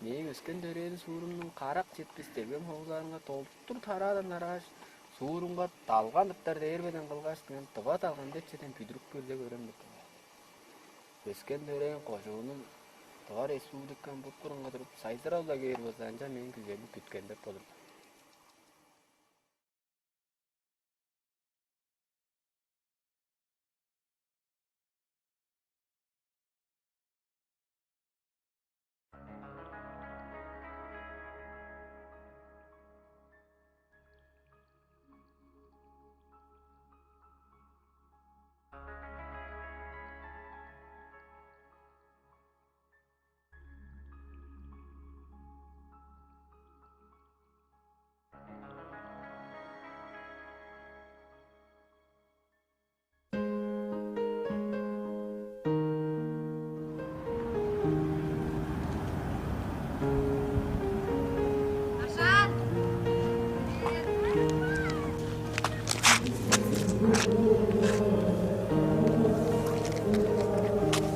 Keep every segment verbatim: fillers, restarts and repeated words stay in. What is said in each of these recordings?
Мээң өскен-төрээн суурумнуң карак четпес делгем ховузаарынга долдур тараадан тарааш, суурумга далган ыптар дээрбеден кылгаш, мен дыва далган деп чеден бүдүрүп көрзе көрем деп тур. Өскен-төрээн кожуунум, Тыва Республикам бут-бурунга туруп, сайзырап-ла кээр болза, ынчан мээң күзелим бүткенде болур.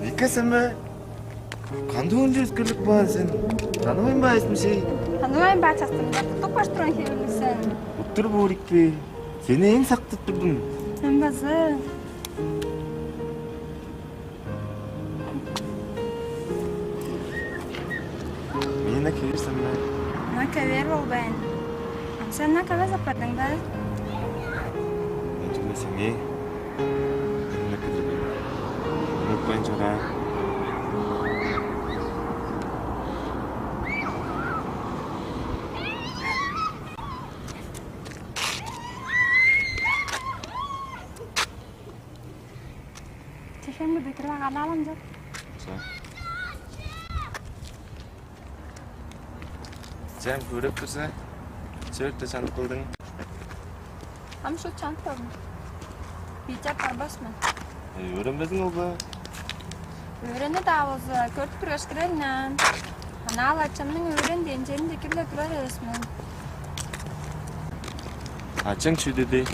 Эки сен бе? Кандыг ынча өскерлик баар сен? Танывайн баайсың шей? Танывайн баа частырында туттук баш турган хевирлиг сен. Уттур буурикпи? Сени эң сактып турдум. Мен база. Мени кээрсиң бе? Ана кевер болбайн. Ам сен ана кевес апардың ба? Мен чүгле сеңээ. Мен кидирбейн. Унутпайн чораа. Чешемге бекер агаалаалам чоп. Ча. Чем көрүп турза, чөөртө чанып кылдың. Ам шут чанып калдым. Бийче барбас мен. Э, өөренмезиң ол бе? Өөрени-даа болза, көрүп тургаш кирерин аан. Анаал ачамның өөрен дээн черинче кирип-ле турар эвес мен. Ачаң чүү деди?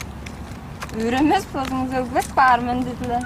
Өөренмес болзуңза, өгбес баар мен дидиле.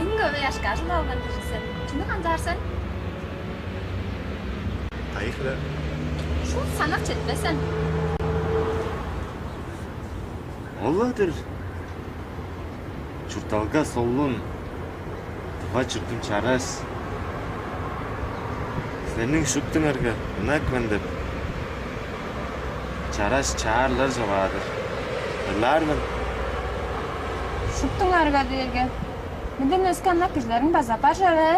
Эң көвей ашкажыл алган кижи сен. Чүнү канчаар сен? Кайы хире? Шул санап четпес сен. Ол-ла-дыр. Чуртталга солун, тыва чуртум чараш. Силерниң шуптуңарга ынак мен деп, чараш чаарлар човаа-дыр. Ырлаар мен. Шуптуңарга дээрге, менден өске ынак кижилериң база бар чор бе?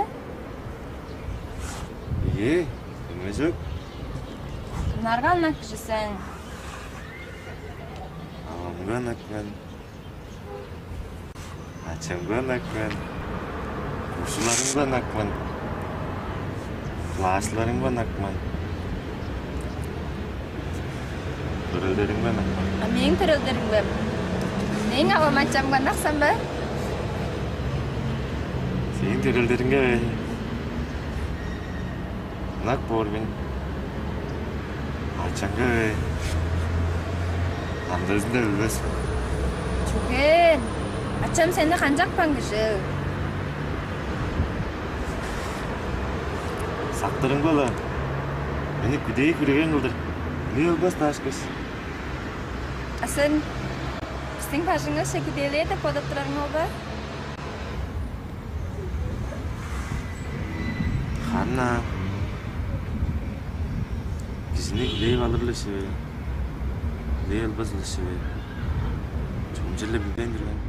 Ийе, эмне чок. Кымнарга ынак кижи сен? Авамга ынак мен. Ачамга ынак мен. Куушуларымга ынак мен. Классларымга ынак мен. Төрелдеримге ынак мен. А мээң төрелдеримге? Мээң авам-ачамга ынак сен бе? Сээң төрелдериңге бе? Ынак боор мен. Ачаңга бе? Андазын-даа билбес. Чүге? Ачам сени канчапкан кижи? Сактырымга-ла, мени күдээ-хүреген кылдыр, билип албас-даа ышкаш. А сен бистиң бажыңывысче күдээлээр деп бодап турарың ол бе? Ханна, кижини хүлээп алыр-ла чүве, хүлээп албас-ла чүве, чончур-ла билбейн турган.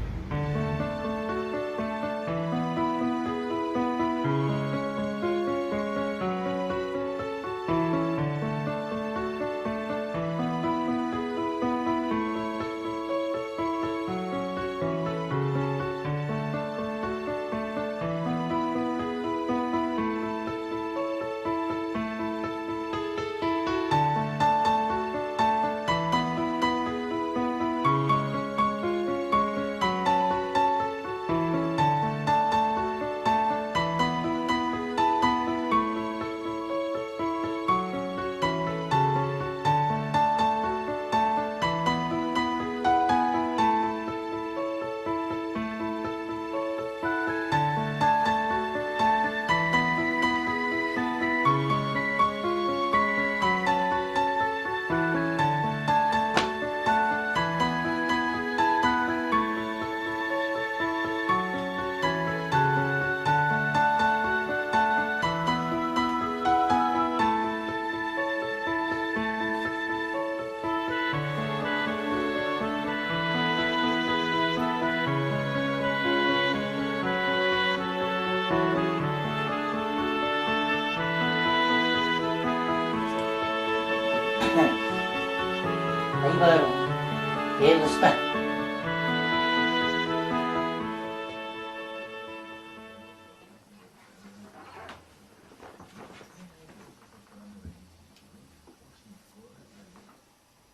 Эр уста.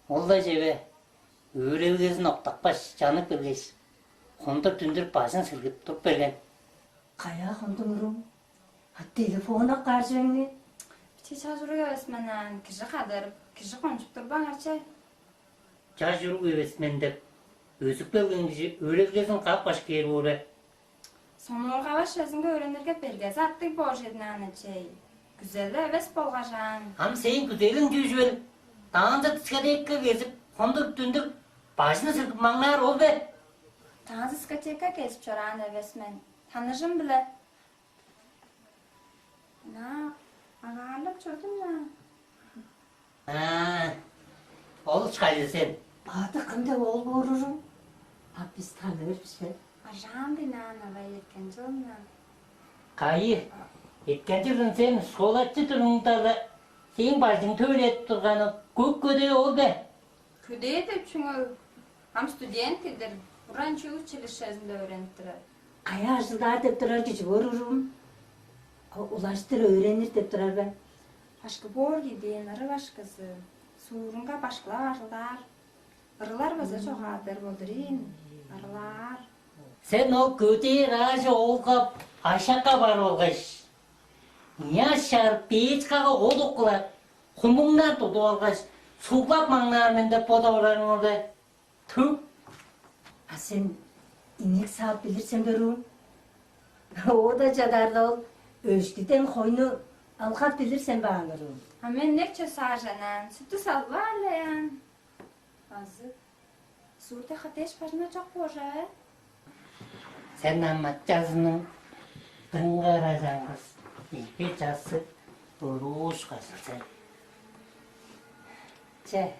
Ол-ла чеве, өөредилгезин октапкаш, чанып келгеш, хондур-дүндүр бажын силгип туруп берген. Каяа хондуңарыл? А телефон ап каар чүвең? Биче чаш уруг эвес мен аан, кижи кадарып, кижи кончуп турбаңар че. Чаш уруг эвес мен деп, өзүп келген кижи өөредилгезин каапкаш кээр боор бе? Сонуургавас чүвезинге өөренирге бергези аттыг боор чедин аан, ачай. Күзел-ле эвес болгаш аан. Ам сээң күзелиң чүү чүвел? Даанча дискотекага кезип, хондур-дүндүр бажын силгип маңнаар ол бе? Даанча дискотекага кезип чораан эвес мен. Таныжым-биле. Ынаа агаарлап чордум-на. А, ол чайлы сен? Ады кым деп ол боорурун? А бис таныыр бис бе? Ажаан-дыр аан, авай, эрткен чылымдан. Кайы, эрткен чылын сен школачы турумда-ла сээң бажың төлээп турганы көк көдээ ол бе? Көдээ деп чүңел? Ам студент-тир, уран чүүл училищезинде өөренип турар. Каяа ажылдаар деп турар кижи боорурун? Улаштыр өөренир деп турар бе? Башкы боор кидиин ыры башкызы. Суурунга башкылап ажылдаар. Ырылар база чогаадыр болдур ийин. Ырылаар. Сен ол көдээ аажы оолга ашакка барып алгаш, ыяш чарып, печкага ол окула хумуңнар тудуп алгаш, суглап маңнаар мен деп бодап орарың ол бе? Түк. А сен инек саап билир сен бе, уруум? Оода чадаарда ол өшкүден хойну алгап билир сен баан, уруум? А мен некче саар чанаан, сүттү салбаан-ла яан. Азы суурда хатеш бажыңар чок боожа? Сен ам ачазының дыңгара чаңгыс ийи часы уруушкажыл сен. Че,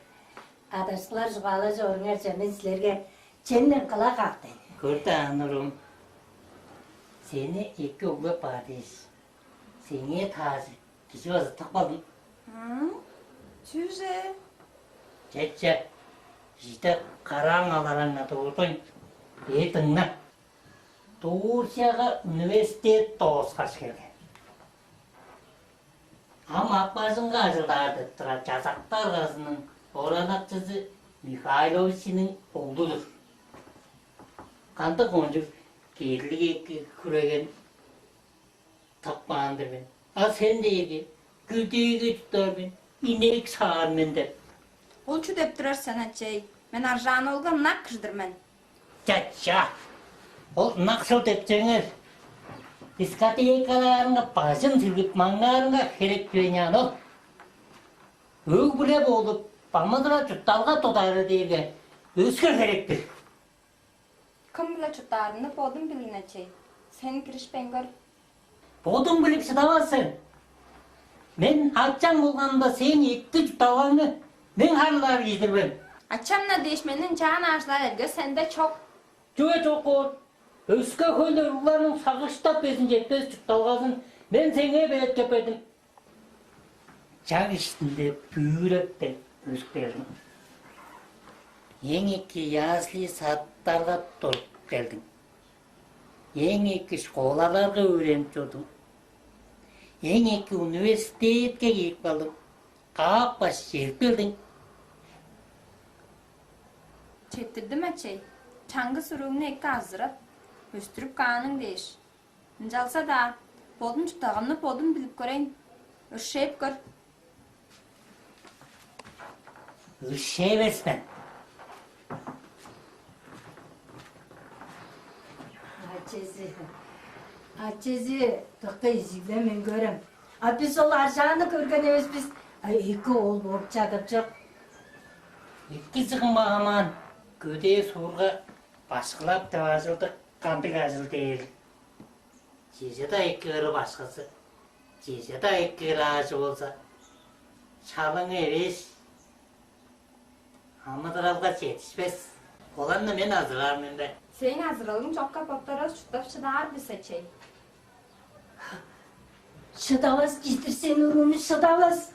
адаштылар чугаалажы оруңарже, мен силерге чемнен кыла каапты. Көр даан, урум, сени эки өглеп баар дээш, сеңээ таажы кижи базыттап калдым. Чүже? Че-че, ижиде карааң алараңна дурдуң. Ээ, дыңна. Турцияга университет дооскаш келген. Ам ак бажыңга ажылдаар деп турар чазактар кызының оранакчызы Михайловичиниң оглу-дур. Кандыг кончуг кирлиг эки хүреген таппаан-дыр мен. А сен дээрге көдээге чурттаар мен, инек саар мен деп. Ол чүү деп турар сен, ачай? Мен Аржаан-оолга ынак кыждыр мен. Ча-ча! Ол ынакшыл депчеңер. Дискотекаларынга бажын силгип маңнаарынга херек чүве ыйнаан ол. Өг-бүле болуп, бамыдыра чуртталга тудары дээрге өске херек-тир. Кым-биле чурттаарымны бодум билир мен, ачай. Сен киришпейн көр. Бодуң билип шыдавас сен. Мен ачаң болганымда, сээң эки чуртталгаңны мен харылаар кижи-дир мен. Ачам-на дээш, мени ынчаар аажылаар эрге сенде чок. Чүге чок боор? Өске хөй уругларның сагыштап безин четпес чуртталгазын мен сеңээ белеткеп бердим. Чак иштинде бүүректен өзүп келдиң. Эң эки ясли-садтарга туруп келдиң. Эң эки школаларга өөренип чордуң. Эң эки университетке кирип калдың. Каапкаш чедип келдиң. Четтирдим, ачай. Чаңгыс уруумну эки азырап, өстүрүп кааның дээш. Ынчалза-даа бодум чуртталгамны бодум билип көрейн, өршээп көр. Өршээвес мен. Ачызы, ачызы, дыка изигле, мен көрем. А бис ол Аржааны көрген эвес бис. А эки оол болуп чадап чок. Эки чыгым багамаан, көдээ суурга башкылап деп ажылдык кандыг ажыл дээр? Чеже-даа эки ыры башкызы, чеже-даа эки ыраажы болза, шалың эвээш, амыдыралга четишпес. Оларны мен азыраар мен бе? Сээң азыралың чокка боттарывыс чурттап шыдаар бис, ачай. Шыдавас кижи-дир сен, уруумну, шыдавас.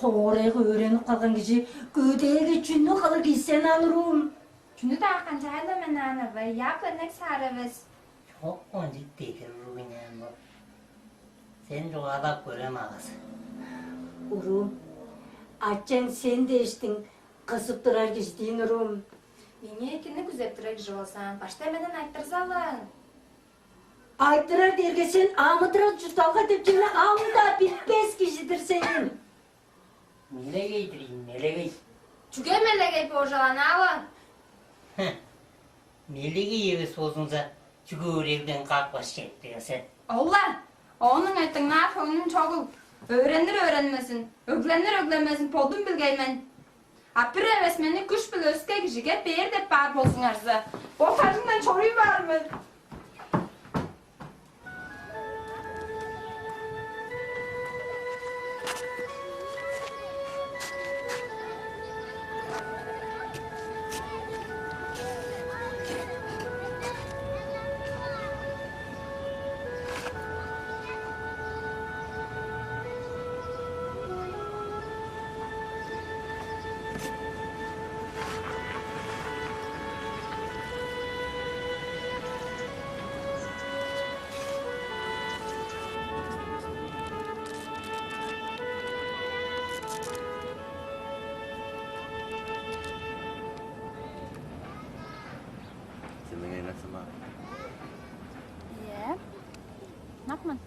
Хоорайга өөренип калган кижи көдээге чүнү кылыр кижи сен, аан, уруум? Чүнү-даа канчаар-ла мен, аан, авай, яап-ла нег саар эвес. Чок, кончуг дедир уруг ыняан бо. Сен чугаалап көрем, агазы. Уруум, ачаң сен дээштиң кызып турар кижи диин, уруум. Меңээ кимни күзеп турар кижи болза, баштай менден айтырза-ла. Айтырар дээрге сен амыдырал-чуртталга деп чүвени ам-даа билбес кижи-дир сен. Мелегей-дир ийин, мелегей. Чүге мелегей боожаланаалы? Хе, мелегей эвес болзуңза, чүге өрээлден каапкаш чедиптиген сен? Ол-ла, оон ыңай дыңнаар хөңнүм чогул. Өөренир өөренмезин, өгленир өгленмезин бодум билгей мен. А бир эвес мени күш-биле өске кижиге бээр деп баар болзуңарза, бо бажыңдан чоруй баар мен. Сен меңээ ынаксың бе? Ийе, ынак мен.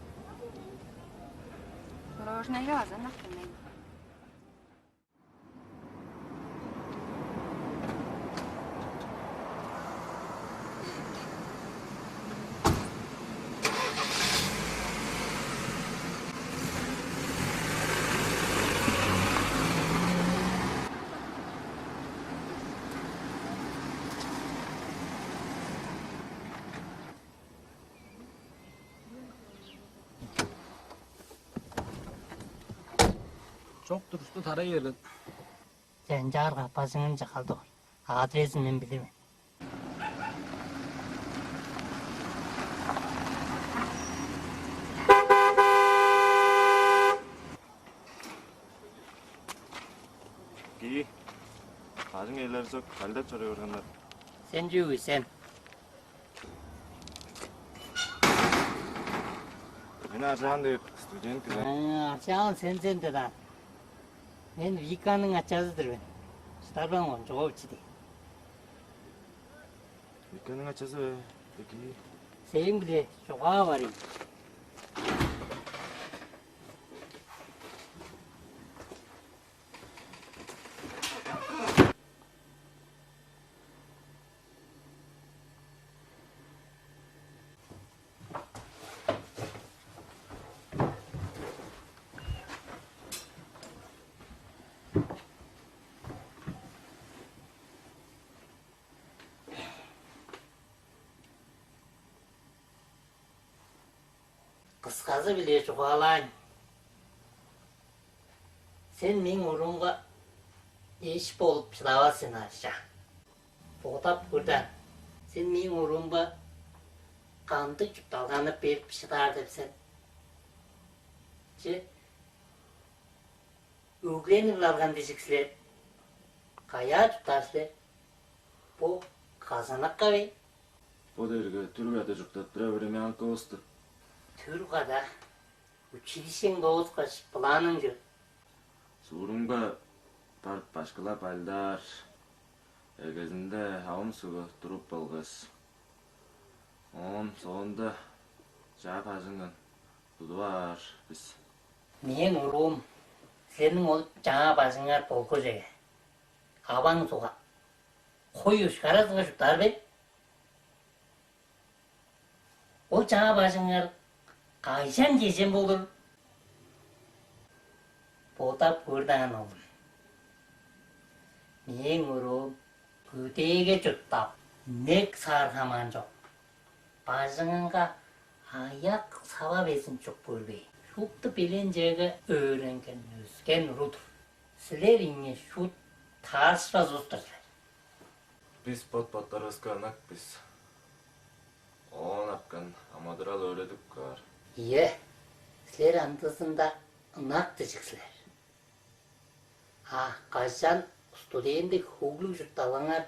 Пирожныйга база ынак мен. Чок турусту тарай берген. Чаа, ынчаарга бажыңың чыгал-дыр. Адрезин мен билир мен. Кии, бажың ээлери чок, калдап чоруй барганнар. Сен чүү, сен? Мен Аржаан деп, студент кижи. Э, Аржаан, сен, сен-дир даан. Мен Виканың ачазы-дыр мен. Чыдар мен, кончуг овчу-дир. Виканың ачазы бе? Эки. Сээң-биле чугаа барыйн. Кысказы-биле чугаалаайн. Сен мээң уруумга эш болуп шыдавас сен, Аржаан. Бодап көр даан, сен мээң уруумга кандыг чуртталганы берип шыдаар деп сен? Че, өгленип алган дижик силер. Каяа чурттаар силер? Бо казанакка бе? Бо дээрге Түргада чурттап турар времянкавыс-тыр. Түргада? Училищең дооскаш, планың чүл? Суурумга барып башкылап ажылдаар. Эгезинде авам сугу туруп алгаш, оон соонда чаа бажыңын тудуп аар бис. Мээң уруум, силерниң ол чаа бажыңыңар болгу чүве. Аваң сугга, хой ушкара сугга чурттаар бе? Ол чаа бажыңыңар кажан чежен болур? Бодап көр даан, оглум. Мээң уруум көдээге чурттап, инек саар хамаан чок. Бажыңынга аяк сава безин чуп көрбейн. Шупту белен черге өөренген, өскен уру-дур. Силер ийне шуут таарышпас улус-тур силер. Бис бот-боттарывыска ынак бис. Оон арткан амыдырал өөредип каар. Ийе, силер ындызында ынак дижик силер. А кажан студенттиг, хөглүг чуртталгаңар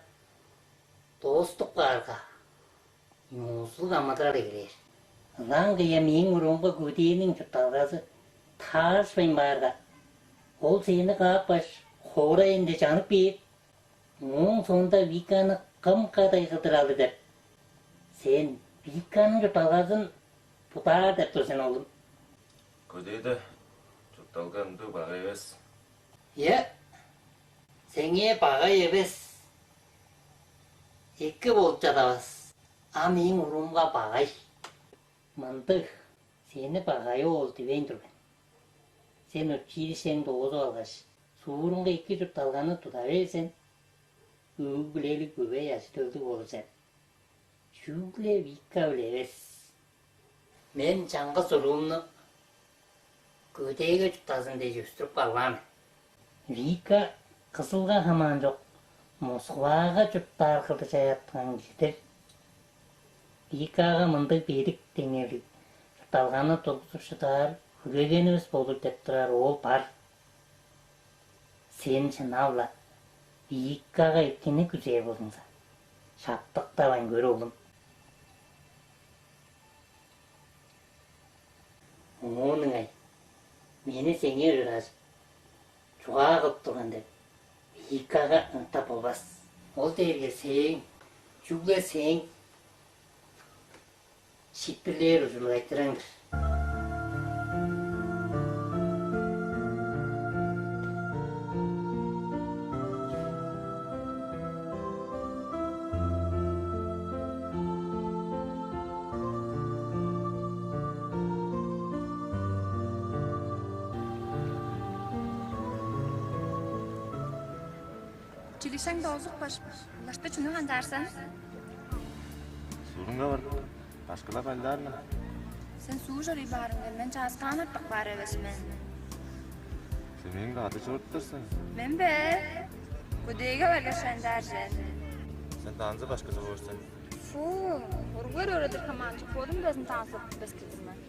дооступ каарга, нюзулуг амыдырал эгелээр. Ынак кыя мээң уруумга көдээниң чуртталгазы таарышпайн баарга, ол сени каапкаш, хоорайында чанып кээр. Ооң соонда Виканы кым кадай кылдыр алыр деп? Сен Виканың чуртталгазын будаар деп тур сен, оглум. Көдээде чуртталга ындыг бага эвес. Ийе, сеңээ бага эвес, эки болуп чадавас. А мээң уруумга багай. Мындыг, сени багай оол дивейн тур мен. Сен училищеңни доозуп алгаш, суурунга эки чуртталганы туда бээр сен, өг-бүлелиг, бүвей ажы-төлдүг болур сен. Чүгле Вика-биле эвес. Мен чаңгыс уруумну көдээге чурттазын дээш өстүрүп кагбаан мен. Вика Кызылга хамаан чок, Москвага чурттаар кылдыр чаяаттынган кижи-дир. Викага мындыг бедик деңнелиг чуртталганы тургузуп шыдаар хүрегенивис болур деп турар оол бар. Сен шынап-ла Викага экини күзээр болзуңза, шаптыктавайн көр, оглум. Оон ыңай, мени сеңээ ужуражып, чугаа кылып турган деп, Викага ынтап болбас. Ол дээрге сээң, чүгле сээң шиитпирлээр ужурлуг айтырыың-дыр. Училищеңни доозупкаш, улаштыр чүнү канчаар сен? Суурунга бардым. Башкылап ажылдаар мен. Сен суур чоруй баарыңга, мен чааскаан артып баар эвес мен. Сен мени кады чоруптар сен. Мен бе? Көдээге баргаш, ынчаар сен. Сен танцы башкызы боор сен. Фу, уруглар өөредир хамаанчык, бодум безин танцылап билбес кижи мен.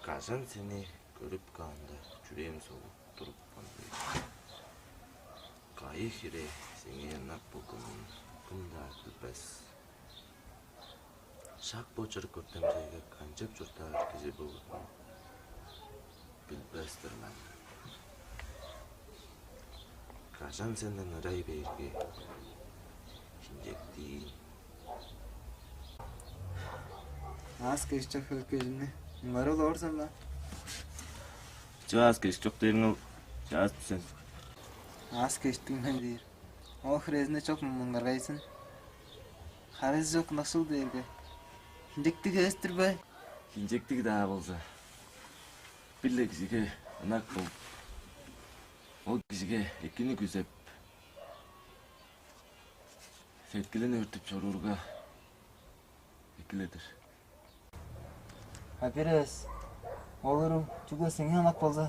Кажан сени көрүп каанда, чүрээм солуп турупкан бе? Кайы хире сеңээ ынак болгонун кым-даа билбес. Шак бо чырык өртемчейге канчап чурттаар кижи болурун билбес-тир мен. Кажан сенден ырай бээрге, хинчектиин. Аас-кежик чок, хөлүккежимни муңгарап олур сен бе? Чаа, аас-кежик чок дээриң ол, чаа, аас-тыр сен. Аас-кежиктиг мен дээр. Ол хирезинде чок муңгаргайзын. Харыызы чок ынакшыл дээрге, хинчектиг эвес-тир бе? Хинчектиг-даа болза, бир-ле кижиге ынак болуп, ол кижиге экини күзеп, сеткилин өртүп чоруурга, эки-ле-дир. А бир эвес, ол уруг чүгле сеңээ ынак болза?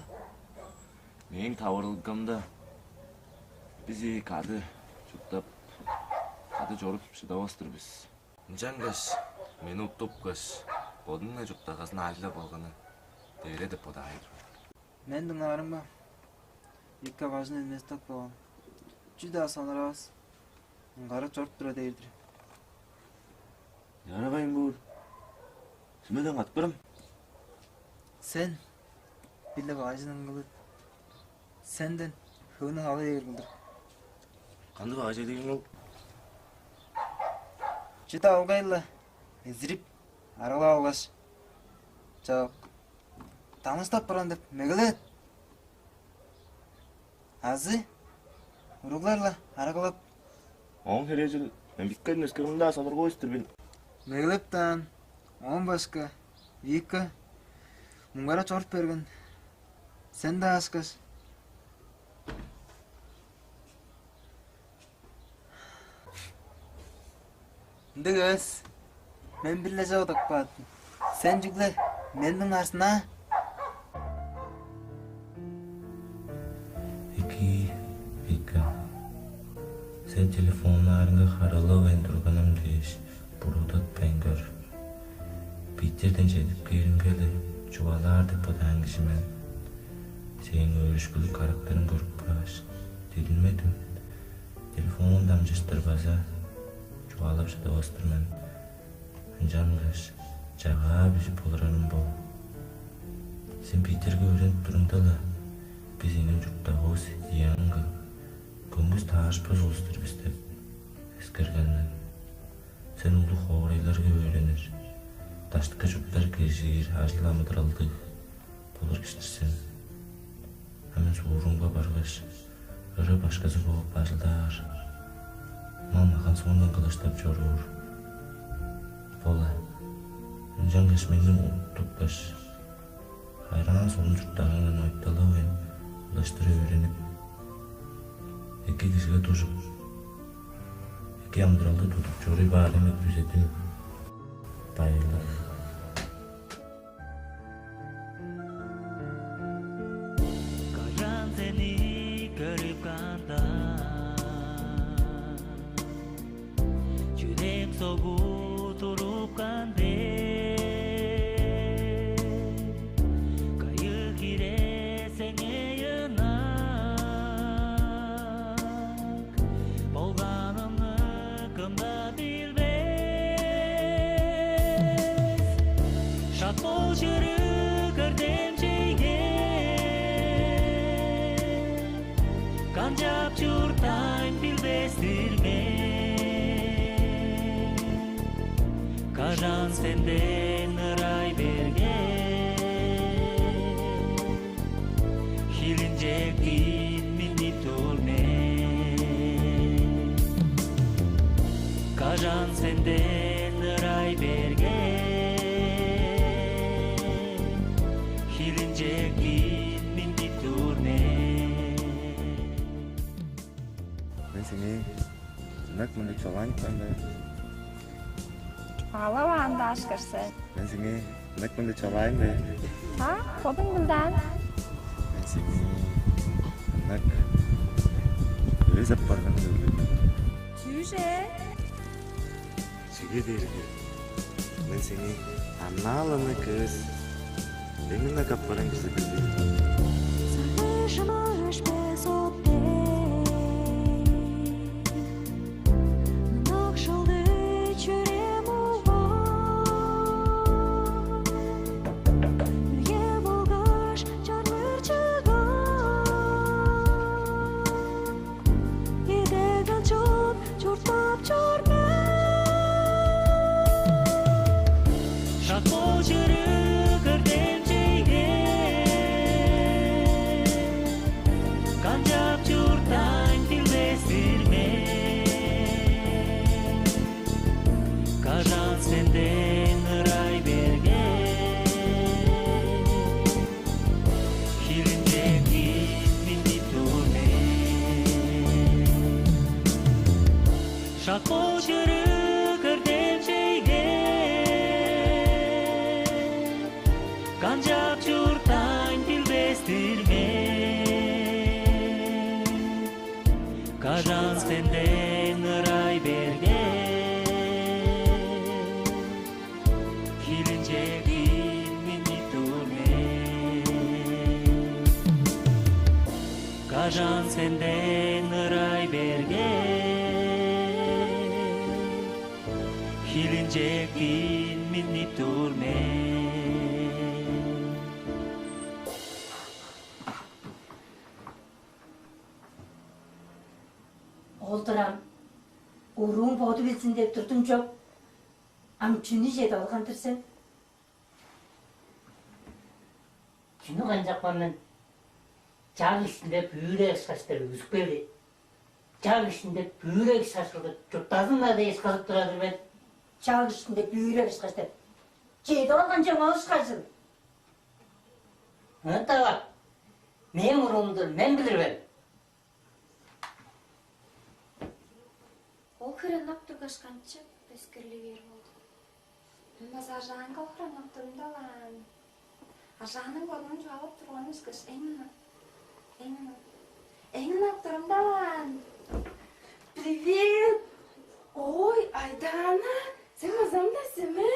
Мээң таварылгамда, бис ийи кады чурттап, кады чоруп шыдавас-тыр бис. Ынчангаш мени уттупкаш, бодунуң-на чуртталгазын аажылап алганы дээре деп бодаар-дыр мен. Мен дыңнаарымга, Вика бажың эвес-тир болган. Чүү-даа сонуургавас, муңгарап чоруп тура дээр-дир. Яравайн боор. Сүмелең катпырым. Сен бир-ле бажыңын кылыр. Сенден хөөнүң ала бээр кылдыр. Кандыг аажы-даа ол? Чүдү алгай-ла, эзирип, арыглап алгаш, чок, таныштап турган деп мегелет. Азы уруглар-ла арыглап. Ооң херээжел мен биккедин өскерим-даа солургу өстүрбүн. Мегелеп даан, оон башка Вика муңгара чоруп берген. Сен-даа ышкаш. Ындыг эвес. Мен бир-ле чок удуп каадым. Сен чүгле мендиң арзына. Эки, Вика. Сен телефоннарыңга харыылавайн турганым дээш, буруудатпайн көр. Питерден чедип кээримге-ле чугаалаар деп бодаан кижи мен. Сээң өөрүшкүлүг характериң көрүп кааш, дидинмедим. Телефон дамчыштыр база чугаалап шыдавас-тыр мен. Ынчангаш чагаа бижип олурарым бо. Сен Питерге өөренип турумда-ла, бис эниң чурттагывыс Янга көңгүс таарышпас улус-тур бис деп эскерген мен. Сен улуг хоорайларга өөренир, даштыкы чурттар кежиир ажыл-амыдыралдыг болур кижи-дир сен. А мен суурумга баргаш, ыры-башкызы бооп ажылдаар, мал-маган соондан кылаштап чоруур. Бо-ла, ынчангаш мени уттупкаш, хайыраан солун чурттарыңдан ойталавайн, улаштыр өөренип, эки кижиге дужуп, эки амыдыралды тудуп чоруй баар дег күзедим. Байырлыг. Кажан сени көрүп каанда, чүдек согу туруп каан дээр, кайы хире сеңээ ынак болганымны кым-даа билбес. Шак бо чырык өртемчейге канчап чурттайн билбес-тир мен. Кажан сенден ырай берген, хилинчектиин миннип тур мен. Кажан сенден ырай берген, хилинчектиин миннип тур мен. Мен сени ынак мындыг чолаанчыктан-даа. Алаваан-даа ашкар сен. Мен сеңээ ынак мындыг чалаайым бе? А, бодуң билден. Мен сеңээ ынак өз апарган көргүн. Чүүже? Чиге дээрге мен сеңээ аннааланы кыыс эң ынак апарган кижи билдим. Сагышым өшпес от дег, ынакшылды чүрем уган. Үе болгаш чарлыр чыган, идегел чоп чурттап чор мен. Шак бо чырык өртемчейге канчап чурттайн билбес-тир мен. Кажан сенден ырай берген, хилинчектиин миннип тур мен. Шак бо чырык өртемчейге канчап чурттайн билбес-тир мен. Кажан сенден ырай берген, хилинчектиин миннип тур мен. Кажан сенден ырай берген, хилинчектиин миннип тур мен. Ол-дур ам, урууң боду билзин деп турдуң чоп. Ам чүнү чедип алган-дыр сен? Чүнү канчапкан мен? Чак иштинде бүүрек ышкаш деп үзүп келди. Чак иштинде бүүрек ышкаш кылдыр чурттазын-на дээш кылып турар-дыр мен. Чак иштинде бүүрек ышкаш деп. Чедип алган чоң ол ышкажыл. Ынтава, мээң уруум-дур, мен билир мен. Ол хире ынак тургаш, канчап өскерли бээр болду? Мен база Аржаанга ол хире ынак турумда-ла аан. Аржаанның бодунуң чугаалап турганы ышкаш, эң ынак, эң ынак, эң ынак турумда-ла аан. Привет! Ой, Айдана, сен база мында сен бе?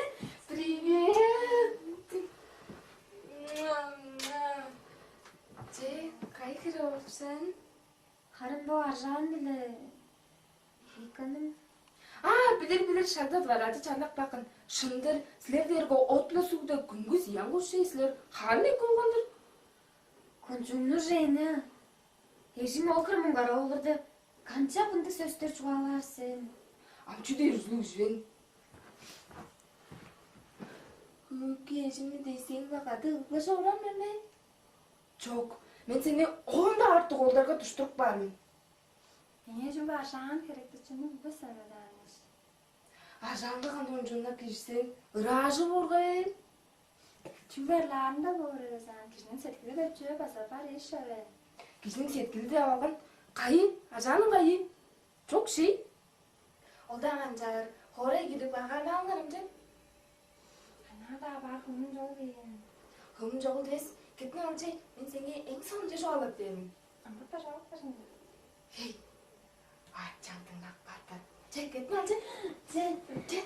Привет! Че, кайы хире болуп сен? Харын бо Аржаан-биле Виканың. А, билир, билир, шагда дворады чарлап баккан. Шын-дыр, силер дээрге от-ла сугда күнгүс ыян кушчей силер. Харын эки болган-дыр. Кончугну Женя. Эжиң ол хире муңгарап олурда, канчап ындыг сөстер чугаалаар сен? Ам чүү дээр ужурлуг кижи мен? Хөөкүй эжимни дээсең-даа кады ыглажып орар мен бе? Чок, мен сени оон-даа артык оолдарга душтуруп каар мен. Эмне чүл бе, Аржаан херекти чүнү билбес эвес аан иш. Аржаанга кандыг ончуннар кижи сен, ыраажы боор-га бээр. Чүгле ырлаарында боор эвес аан, кижиниң сеткили деп чүве база бар иш эве. Кижиниң сеткили деп алган кайы? Аржааның кайы? Чок ший. Ол-даа канчаар, хоорай кирип агаарлааннар ынчан. Анаа-даа баар хымын чогул бээр. Хымын чогул дээс, кетип алчай, мен сеңээ эң соонда чугаалап бээр мен. Амгы-даа чогул бээр ынчан. Хей, ачаң дыңнап каапкан. Че, кетип алчай. Че, че.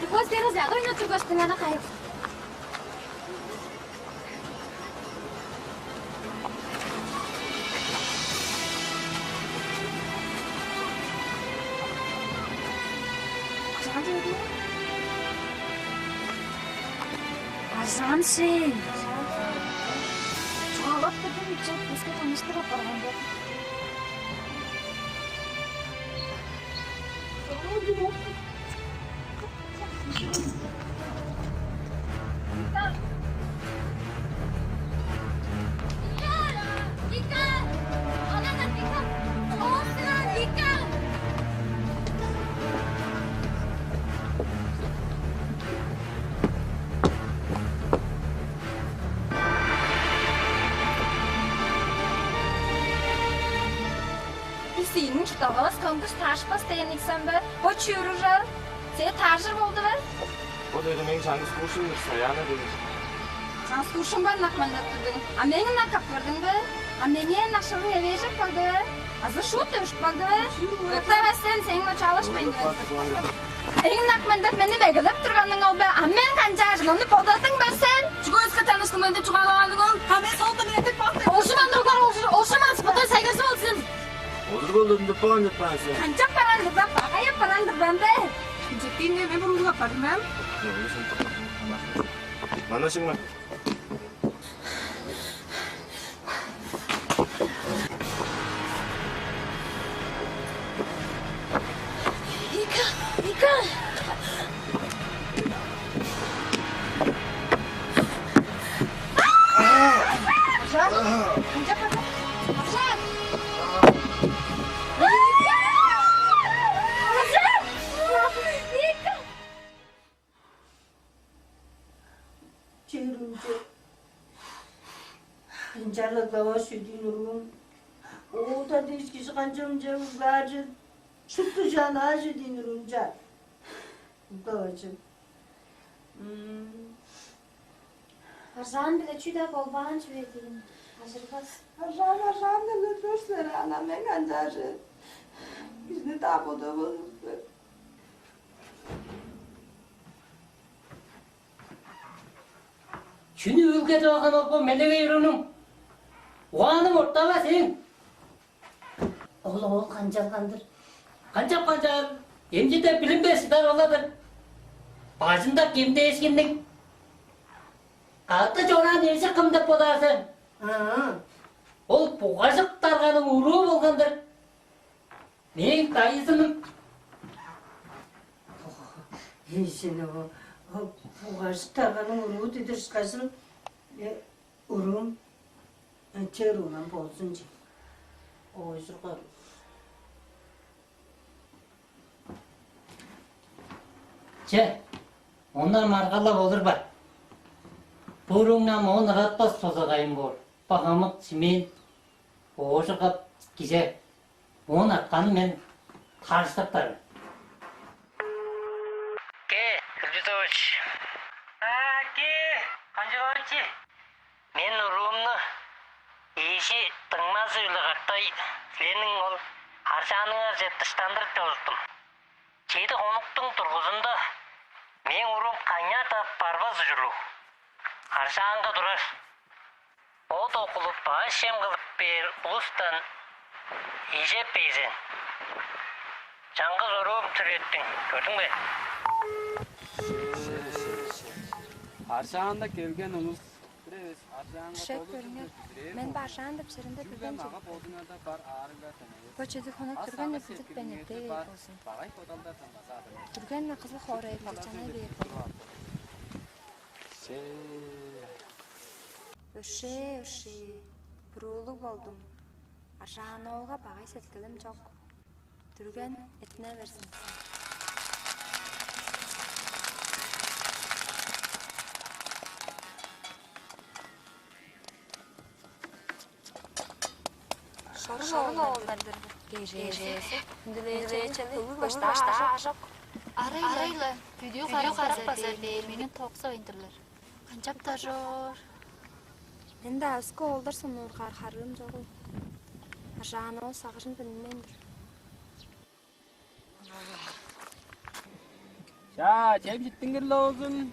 Любовь Береза, ада ойнап турган. Аржаан сен. Чугаалап турдум, чоп, биске таныштырып барган боор. Бис ийиниң чуртталгавыс көңгүс таарышпас дээн ийик сен бе? Бо чүүрү ужар. Сээ тааржыр болду бе? Бо дээрге мээң чаңгыс куушум-дур, Саяна дээр. Чаңгыс куушуң бар ынак мен деп турдуң. А мээң ынак ап көрдүң бе? А меңээ ынакшылың эвээжеп калды бе? Азы шуут деп ушуп калды бе? Октавас сен, сеңээ чалышпайн. Эң ынак мен деп мени мегелеп турганың ол бе? А мен канчаар, ону бодадың бе сен? Чүге өске таныштың мен деп чугаалаваның ол? А мен соонда мен деп бак деп. Ошуман дугар, ошуман спотой сайгасы болзун. Озур болдум деп баган деп каан сен. Канчап баран-дыр бе? Багай апаран-дыр бе? Инжектиин мен бурулуп апардым мен. Манашыңма. Ынчап база. Чээрүмче, ынчалдыр-даа чүдүүн уруум. Оода дээш кижи канчамча углаар чүве, шупту чанаа чүдүүн уруумча. Углаважым. М. Аржаан-биле чүү-даа болбаан чүве дийин, ажырбас. Аржаан, аржаан-дыр дөрт силер, ана мен канчаар чүве. Кижини-даа бодап алыр силер. Чүнү үүлгедип алган ол бо мелегей уруунуң? Угаанның ортава сээң. Ол оол канчалган-дыр? Канчап канчаар? Эмчи деп билинмес чыдар ол-ла-дыр. Бажында кемдээшкинниг. Кады чораан эжик кым деп бодаар сен? Аа. Ол бугажык дарганың уруу болган-дыр. Мээң дайзыным. Эжен, о, о, бугажык дарганың уруу дидир ышкажыл, э, уруум, э, чер улам болзун че. Оожурган. Че, ондан маргала болур бар. Бурууңна моон ыратпас болза кайын боор. Бо хамык чимээн оожургап киже. Оон артканын мен таарыштырып баар мен. Ке, Илдьидович. А, ке, Кончугович. Мен уруумну эжи дыңмазы-биле катай силерниң ол аржааныңарже дыштандырып чорудуптум. Чеди хонуктуң дургузунда мээң уруум кайнаар-даа барбас ужурлуг. Аржаанга турар. От окулуп, баш чем кылып бээр улустан эжеп бээр сен. Чаңгыс уруум түлеттиң, көрдүң бе? Аржаанда келген улус бир эвес аржаанга Шек көрүңер, мен баржаан деп черинде билген чүве. Бо чеди хонук дүрген эпидиппен эптей болзун. Дүрген кызыл хоорайга чанай бээр болур. Өршээ, өршээ, буруулуг болдум. Аржаан оолга багай сеткилим чок. Дүрген этине берзин. Шорул оолдар-дыр. Кежээзи. Үндүлээчели. Өглүг баштаа ажок. Арай-ла видео карап базар дээр, мени токсавайн турлар. Канчап-даа чоор? Мен-даа өске оолдар сонуургаар харыым чогул. Аржаан оол сагыжын билинмейн-дир. Чаа, чем читтингир-ле болзун.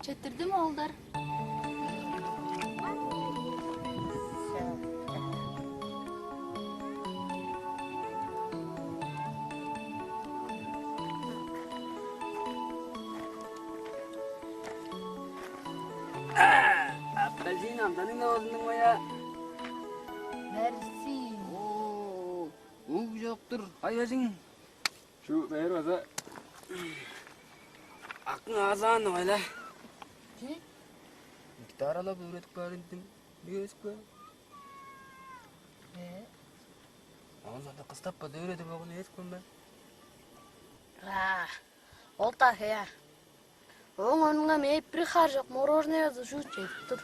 Четтирдим, оолдар. Апельсин амданыңар болзун, моя. Мерси. Оо, уг чок-тур, хайбажың. Чүү, бээр база акың аазаан оңай-ла. Чи? Гитаралап өөредип каар ийдим. Бир эвес бе? Э? Оон соонда кыстап база өөредип алган эвес бе? Аа, ол-даа хея. Ооң орнунга мээң бир хар чок мороженое база чүү чедип тур.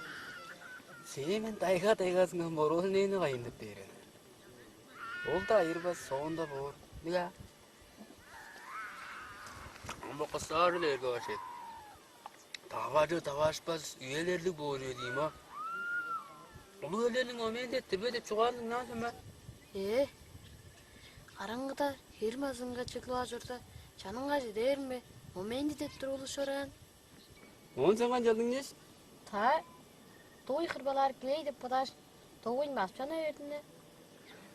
Сээң мен тайга-тайгазыңга мороженени кайындып бээр мен. Ол-даа айырбас, соонда боор. Нига? Ам бо кыстаар-ла эрге башкы. Таваржы таварышпас үелерлиг боор чүве дийм-о. Улуг элдерниң моменти эрттирбе деп чугаалыг дыңнаан сен бе? Ээ, караңгыда херим азынга чыглып чорда, чанынга чедээрим бе? Моменти деп туруп улус чораан. Оон сен канчалдың дээш? Та, дуй кырбалаар килей деп бодааш, довуйн базып чана бердим-не.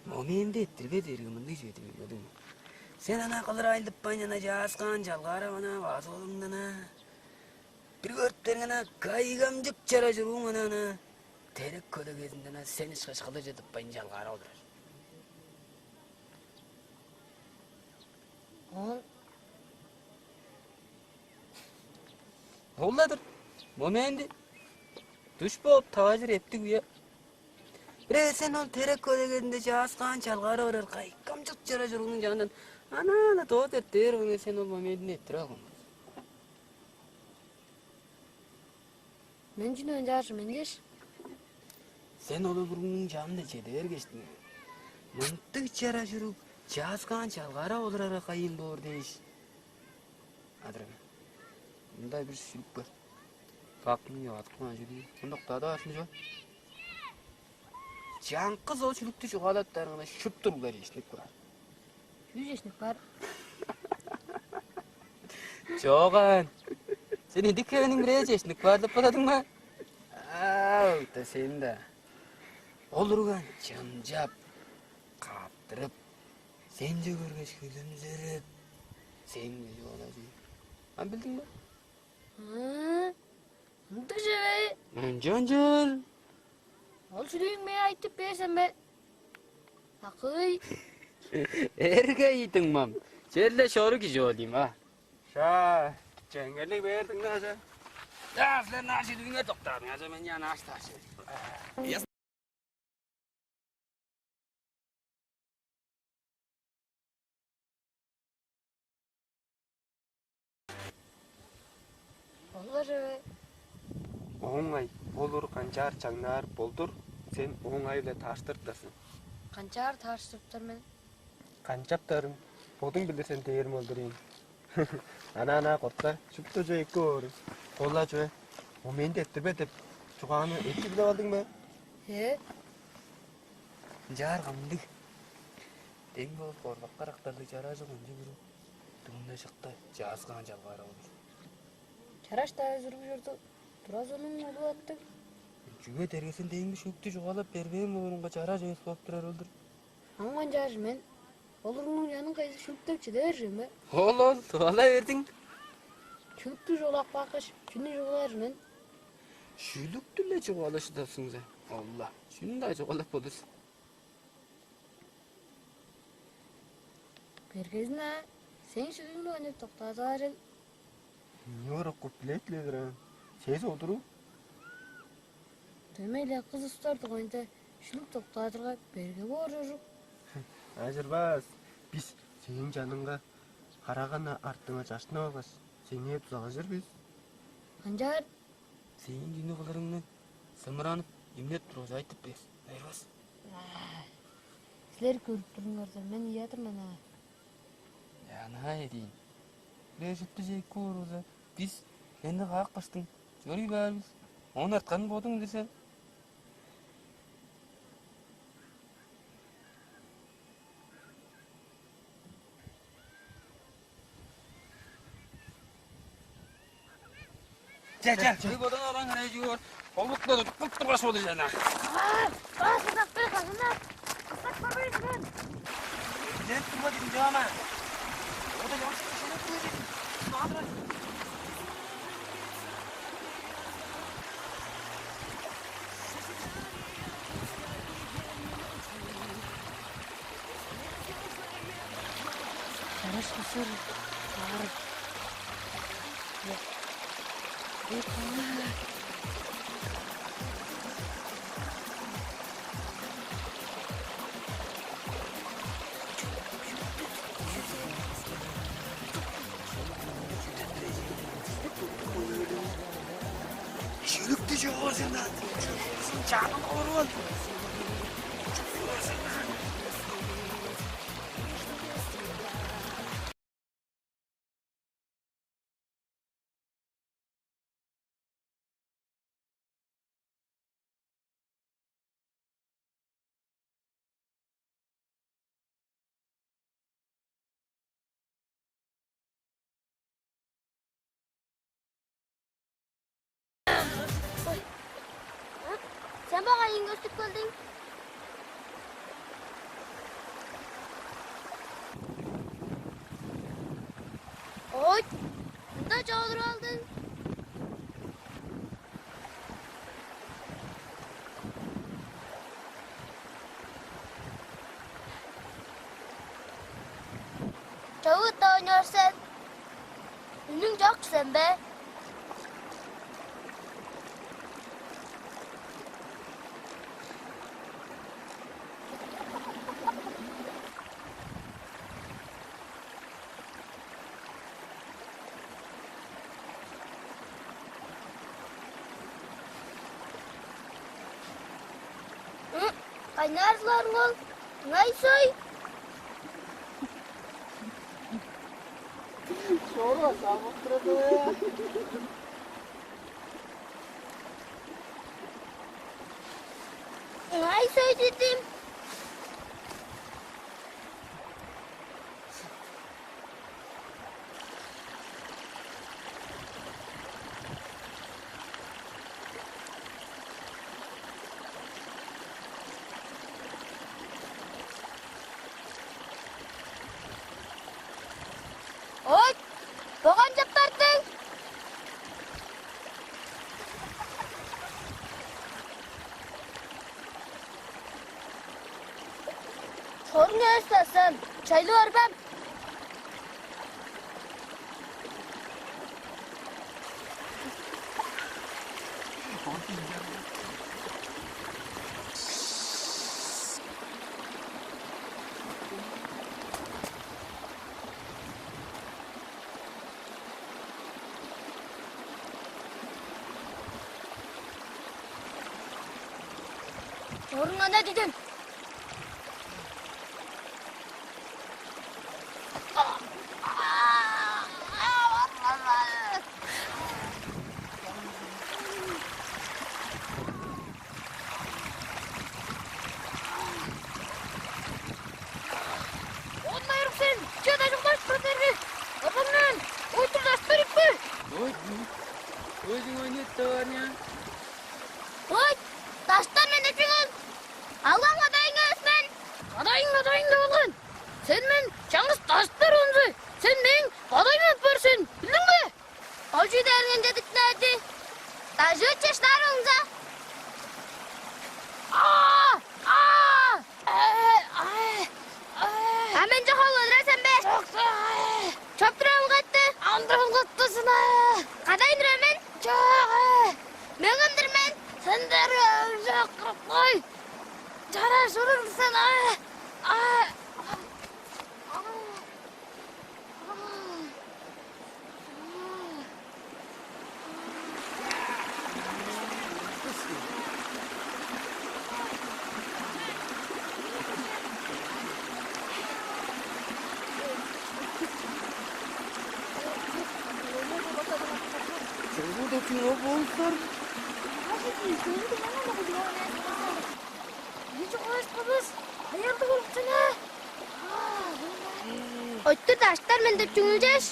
Моменти эрттирбе дээрге мындыг чүве-дир, билбедиң бе? Сен ана кылыр айылдыппайн, ана чааскаан чалгаарап, ана базып олуңдан, ана бир көрүптериң, ана кайгамчык чара чурууң, ана, ана терек көлегезинде, ана сен ышкаш кылыр чыдыппайн чалгаарап олурар. Оон Ол-ла-дыр моменти. Дүш бооп таваржыр эптиг үе. Бирээ сен ол терек көлегезинде чааскаан чалгара орар кайгамчык чара чурууңнуң чанындан ана-ана доо дептээр оңе сен ол моментин эттирип алган. Мен чүнү ынчааржы мен дээш? Сен ол уруңнуң чанында чеде бергештиң. Мынтыг чара чурук чааскаан чалгара олурарга кайын боор дээш. Адырам. Мындай бир шүлүк бар. Бакның ёгаткан ажы дии. Мындак дада башын чо. Чаңкыс ол шүлүктү чугаалаттарыңга шуптурлар эшнип каар. Үш эшнип каар. Чооган. Сен эдик хевениң бирээчи эшнип каар деп бодадың ба? Ау, да сен да. Ол уруган чымчап, каптырып, сен чү көргеш хүлүмзүрүп, сен кижи болажы. Ам билдиң бе? Ындыг чүве. Ынчан чер. Ол сүрүүң мээ айтып бээрсен бе? Акый. Эргей дыңмам. Черле шору кижи болдуйм а. Ша, чеңгелиг бээр дыңнажа. Я, силер наа шилиңер токтадың, ажа мен я наш таш. Олар эве. Оңай, болур канчаар чаңнаар болдур, сен оңай-биле тааштырыптарсың. Канчаар тааштырыптар мен? Канчаптарың, бодуң билир сен дээрим олдур ийин. Ана-ана котка, шупту чүве эки боору. Кола чүве, оменди эттирбе деп чугааны эки билип алдың бе? Э? Ынчаар кымдыг? Дең болуп корбакка ырактарлыг чаражы кончуг уруг. Дугунда шыкта чаазган чалгаара болур. Чараш-даа өзүрүг чорду, туразының улуг аттыг. Чүге дергесин дээңби шүктү чугаалап бербээн боорунга чараш эвес болуп турар ол-дур. Аңган чарыш мен олурунуң чанын кайзы шүлүктеп чыда бержем бе? Ол ол, туала бердиң. Шүлүктү чугаалап каапкаш, чүнү чугаалаар мен? Шүлүктү-ле чугаалашты тапсыңза. Олла, чүнү-даа чугаалап болур сен. Бергезин аа, сээң шүлүүңнү ону доктаадыгаар эл. Ийи орукку билет-ле-дир аа. Сес одуруг. Дөмей-ле кыс устар дугайында шүлүк доктаадырга берге боор чоржук. Ажырбас, бис сээң чаныңга харагана артыңа чаштынып алгаш, сеңээ дузалажыр бис. Канчаар? Сээң чүнү кылырыңны сымыранып, эмнеп тургаш айтып бээр. Айырбас. Силер көрүп туруңарза, мен ыядыр мен аа. Янаа эдиин. Бир эжиптиже эки ууруза, бис сени каапкаштың, чоруй баар бис. Оон артканын бодуң билир сен. Че, че, чөй бодаң алаң херээ чүүр. Холбуктар кылып тургаш болур жана. Баш ызак бе, кашынап. Ызак барбайн мен. Билен турма дидим жана. Ода ямчык шенеп тур дидим. Шуна адырай. Чараш кысыр аар. Шүлүктү чоозундан чанын оруун. Сен багайын көстүп келдиң? Ой, мында чоолуруп алдың. Чавыт-даа ойнаар сен. Үнүң чок сен бе? Кайнаар силерниң ол? Ыңай-сой. Чору самыктырды. Ыңай-сой дидим. Ой, бо канчап бардың? Чоруң эвес-даа сен, чайлы барбам. Чоруңар, дидим. Онмайырык сен, че дажыглаш көрдерге. Ыргымнан, ойтур даштар иппи. Ой, өзүң ойнет товарня. Ой, даштар мен эпигин. Алган кадайың эвес мен. Кадайың, кадайың деп алган. Сен мен чаңгыс даштар онза, сен мээң кадайым аппар сен. Билдиң бе? Ол чүү дээрге ынча дикнээди. Дажыы чештаар оңза. Аа! Аа! Ай, ай, ай. А мен чок ол өлүрер сен бе? Чок, чок, ай. Чоп тура ылгатты. Андыр ылгаттысына. Кадай ындыра мен? Чок, ай. Мөңөмдүр мен. Сендер өлчок кырып кой. Чара шуруң сен, ай. Ай. Чогул деп чуруп болуптар. Ие чугааш кылыс, аярдыг болупчуна. Ойтур даштар мен деп чүңүлчеш,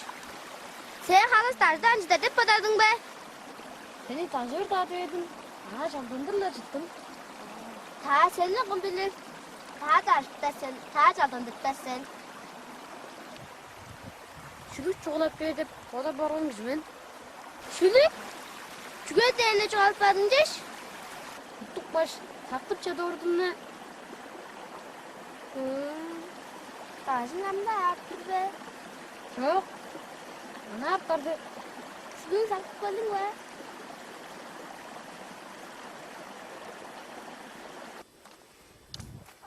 сээ халас дажыдаан чыдар деп бодадың бе? Сени дажыыр-даа дээдим, аңаа чалдандыр-ла чыттым. Таа сени кым билир? Таа дажыптар сен, таа чалдандыртар сен. Шүлүк чугаалап бээр деп бодап барган кижи мен. Шүлүк? Чүге дээрге чугаалап бадың дээш? Уттук баш сактып чыдып ордум-на. Бажың ам-даа ап тур бе? Чок. Ынаа ап барды. Шүлүүң сактып келдиң бе?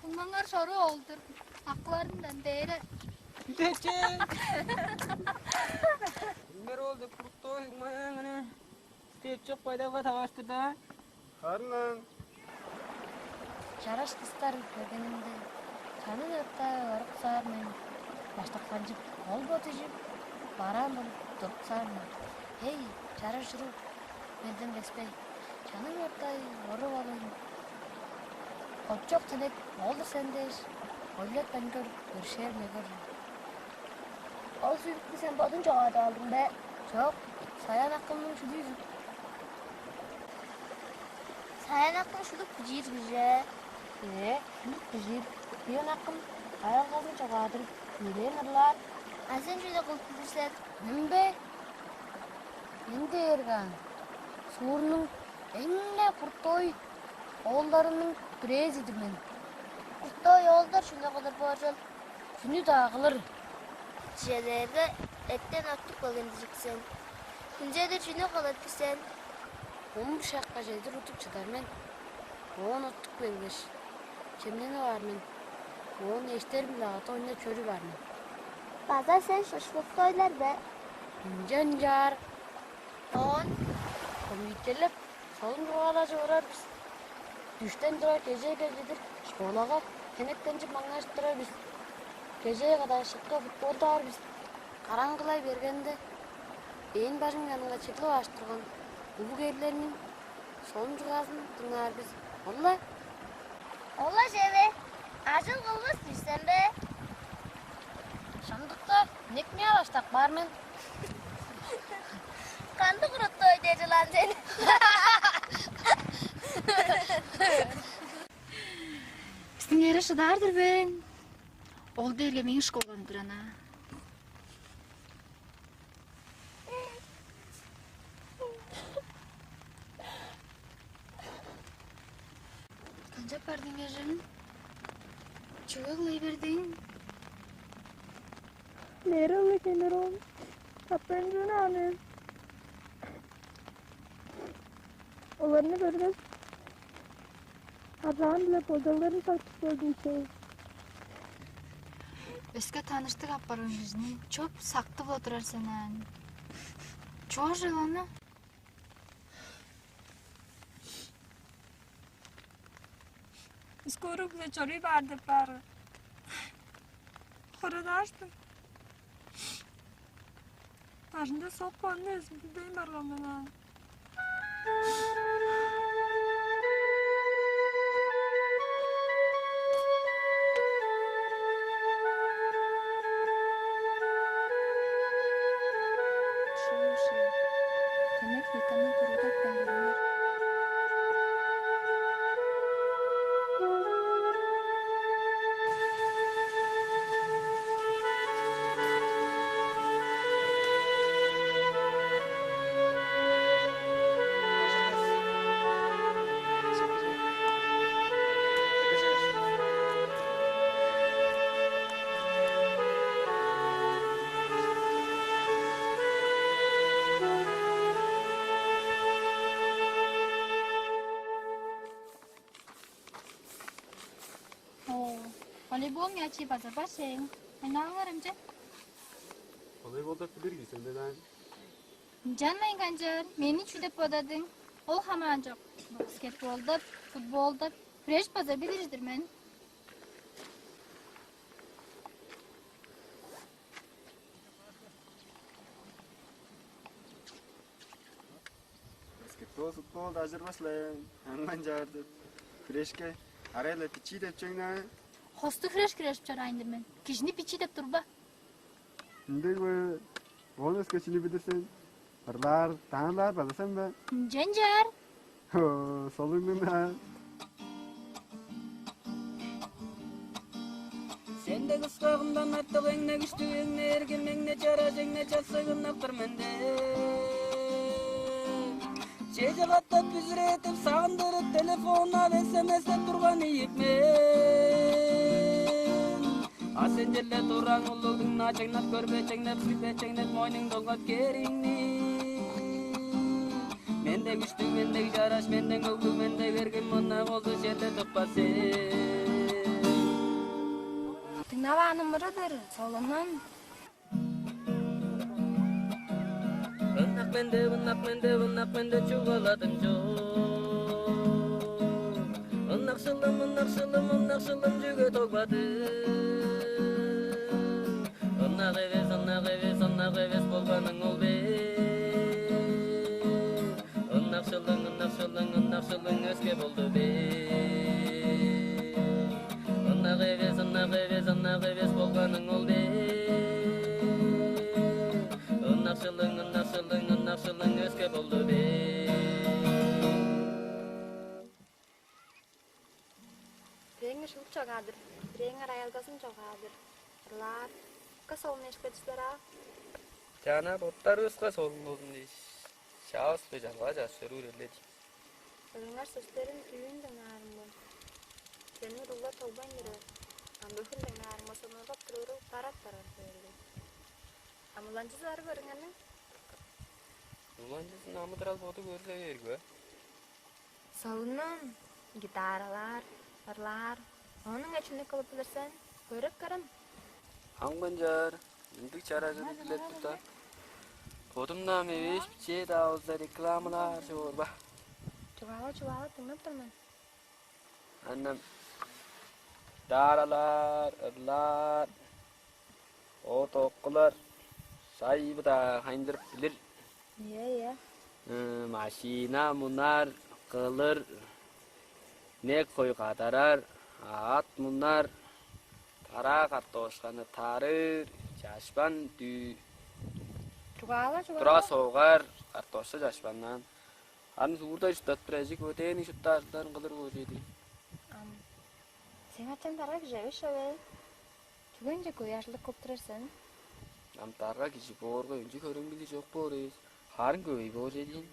Кумнаңар шору ол-дур, акыларындан дээре. Үдече! Кимнер ол деп куруктоой, маңаа степ чок байдалга таваштыр-даа. Харын-на. Чараш кыстар келгенимде, чанын ырттай оруксаар мен, баштаксанчып, ол-бо дижип, бараан болуп туруксаар мен. Эй, чараш уруг, белденмес бе? Чаның ортай оруп алыын. Кочок тилек ол-дур сен дээш, ойлатпайн көр, өршээп-ле көр. Ол шүлүктү сен бодуң чогаадып алдың бе? Чок, Саян акымның шүлүүзү. Саян акым шүлүк бижиир кижи. Ээ, шүлүк бижиир. Саян акым кайгамчык чогаадыр, нилээн ырлаар. А сен чүнү кылып билир сен? Мен бе? Мен дээрге суурнуң эң-не куртуй оолдарының бирээзи-дир мен. Куртуй оолдар чүнү кылыр боор чүл? Чүнү-даа кылыр. Чижээлээрге, эртен оттуп келген дижик сен. Хүнзедир чүнү кылыр-дыр сен? Он бир шакка чедир удуп чыдар мен. Оон оттуп келгеш, чемненип аар мен. Оон эштерим-биле кады ойнап чоруп аар мен. База сен шашлыкты ойлар бе? Ынчан чаар. Оон компьютерлеп, солун чугаалажып орар бис. Дүштен тура кежээге чедир школага хемектенчип маңнажып турар бис. Кежээ када шыкка футболдаар бис. Караңгылай бергенде, ээн бажың янынга чыглып аш турган улуг эрлерниң солун чугаазын дыңнаар бис. Ол-ла. Ол-ла чеде, ажыл кылбас бис сен бе? Шындыкта, инек мыя баштак бар мен. Кандыг уруттой де чылан сен? Бистиң эре шыдаар-дыр бен. Ол дээрге мээң школам турана. Канчап бардың, эжим? Чүге кылай бердиң? Лера ылы келир ол. Каппанчуну аны. Оларны көргөс, арзаан-биле болчалдарын сактып келдим че. Өске таныштыг апарган кижини чоп сактып олурар сен аан. Чоор чыл аны. Скоро биле чоруй баар деп баар. Хорадааштым. Бажында сок баанны өзүм билбейн барган мен аан. Шууши, кенек бетаны буруудап каан көрүңер. О, волейбол мячи база бар сээң. Ойнаарыңар ынча? Волейболда билир кижи сен бе, даан? Ынчанмайн, Канчаар, мени чүү деп бодадың? Ол хамаан чок. Баскетболдап, футболдап, хүреш база билир-дир мен. Баскетбол, футбол ажырбас-ла, аңман чаарды. Хүрешке арай-ла бичии деп чөңнаа. Хостуг хүреш хүрежип чораайн-дыр мен. Кижини бичии деп турба. Ындыг бе? Оон өске чүнү билир сен? Ырлаар, танцылаар база сен бе? Ынчан чаар. О, солуңнуң-на. Сен дег ускагымдан артык эң-не күштүг, эң-не эргим, эң-не чараш, эң-не чассыг ынак-тыр мен деп. Чеже катап бүзүрээдип, сагындырып, телефоннап, эс эм эс деп турган ийик мен. А сен черле тураң улуг дыңна, чаңнап көрбе, чаңнап сүрбе, чаңнап мойнуң долгап кериңни. Мен дег күштүг, мен дег чараш, мен дег өглүг, мен дег эргим, мында болза черле тыппас сен. Дыңнавааным ыры-дыр, солунум. Ынак мен деп, ынак мен деп, ынак мен деп чугааладым чоп. Ынакшылым, ынакшылым, ынакшылым, чүге догбадың? Ынак эвес, ынак эвес, ынак эвес болганың ол бе? Ынакшылың, ынакшылың, ынакшылың өске болду бе? Ынак эвес, ынак эвес, ынак эвес болганың ол бе? Ынакшылың, ынакшылың, ынакшылың өске болду бе? Бирээңер шылып чогаадыр, бирээңер аялгазын чогаадыр. Ырлаар. Кыс ол нешпедислер аа? Чаана боттарывыска солун болзун дээш, чаавыс-биле чалгаа чаш чоруур эле-дир. Ырыңар сөстерин дүүн дыңнаарым бо. Сени уруглар тогбайн берер. Ам бөгүн дыңнаарымга сонургап турууру барат барган хевирлиг. Ам уланчызы барып ырыңарның? Уланчызын амыдырал боду көрүзе бээр бе? Солунум, гитаралаар, ырлаар. Ону ыңай чүнү кылып билир сен? Көрүп көрем. Аңган чаар, ындыг чаражын билип турда. Бодум-даа мевээш бичээ-даа болза рекламалаар чоор ба? Чугаала, чугаала, дыңнап тур мен. Аннам дааралаар, ырлаар, оът-ооккулар, шай-быдаа хайындырып билир. Ийе, ийе. Э, машина мунар, кылыр, инек-хой кадарар, аът мунар, тараа картошканы тарыыр, чашпан дүү... Чугаала, чугаала. Тура согар, картошка чашпандан. Аны суурда чурттап тур эжик, өдээниң шупту ажылдарын кылыр боор чеди. Ам сээң ачаң дарга кижи эвес чүве? Чүге ынча хөй ажылдыг кылып турар сен? Ам дарга кижи боорга өнчү хөреңгили чок боор эвес, харын көвей боор чедиин.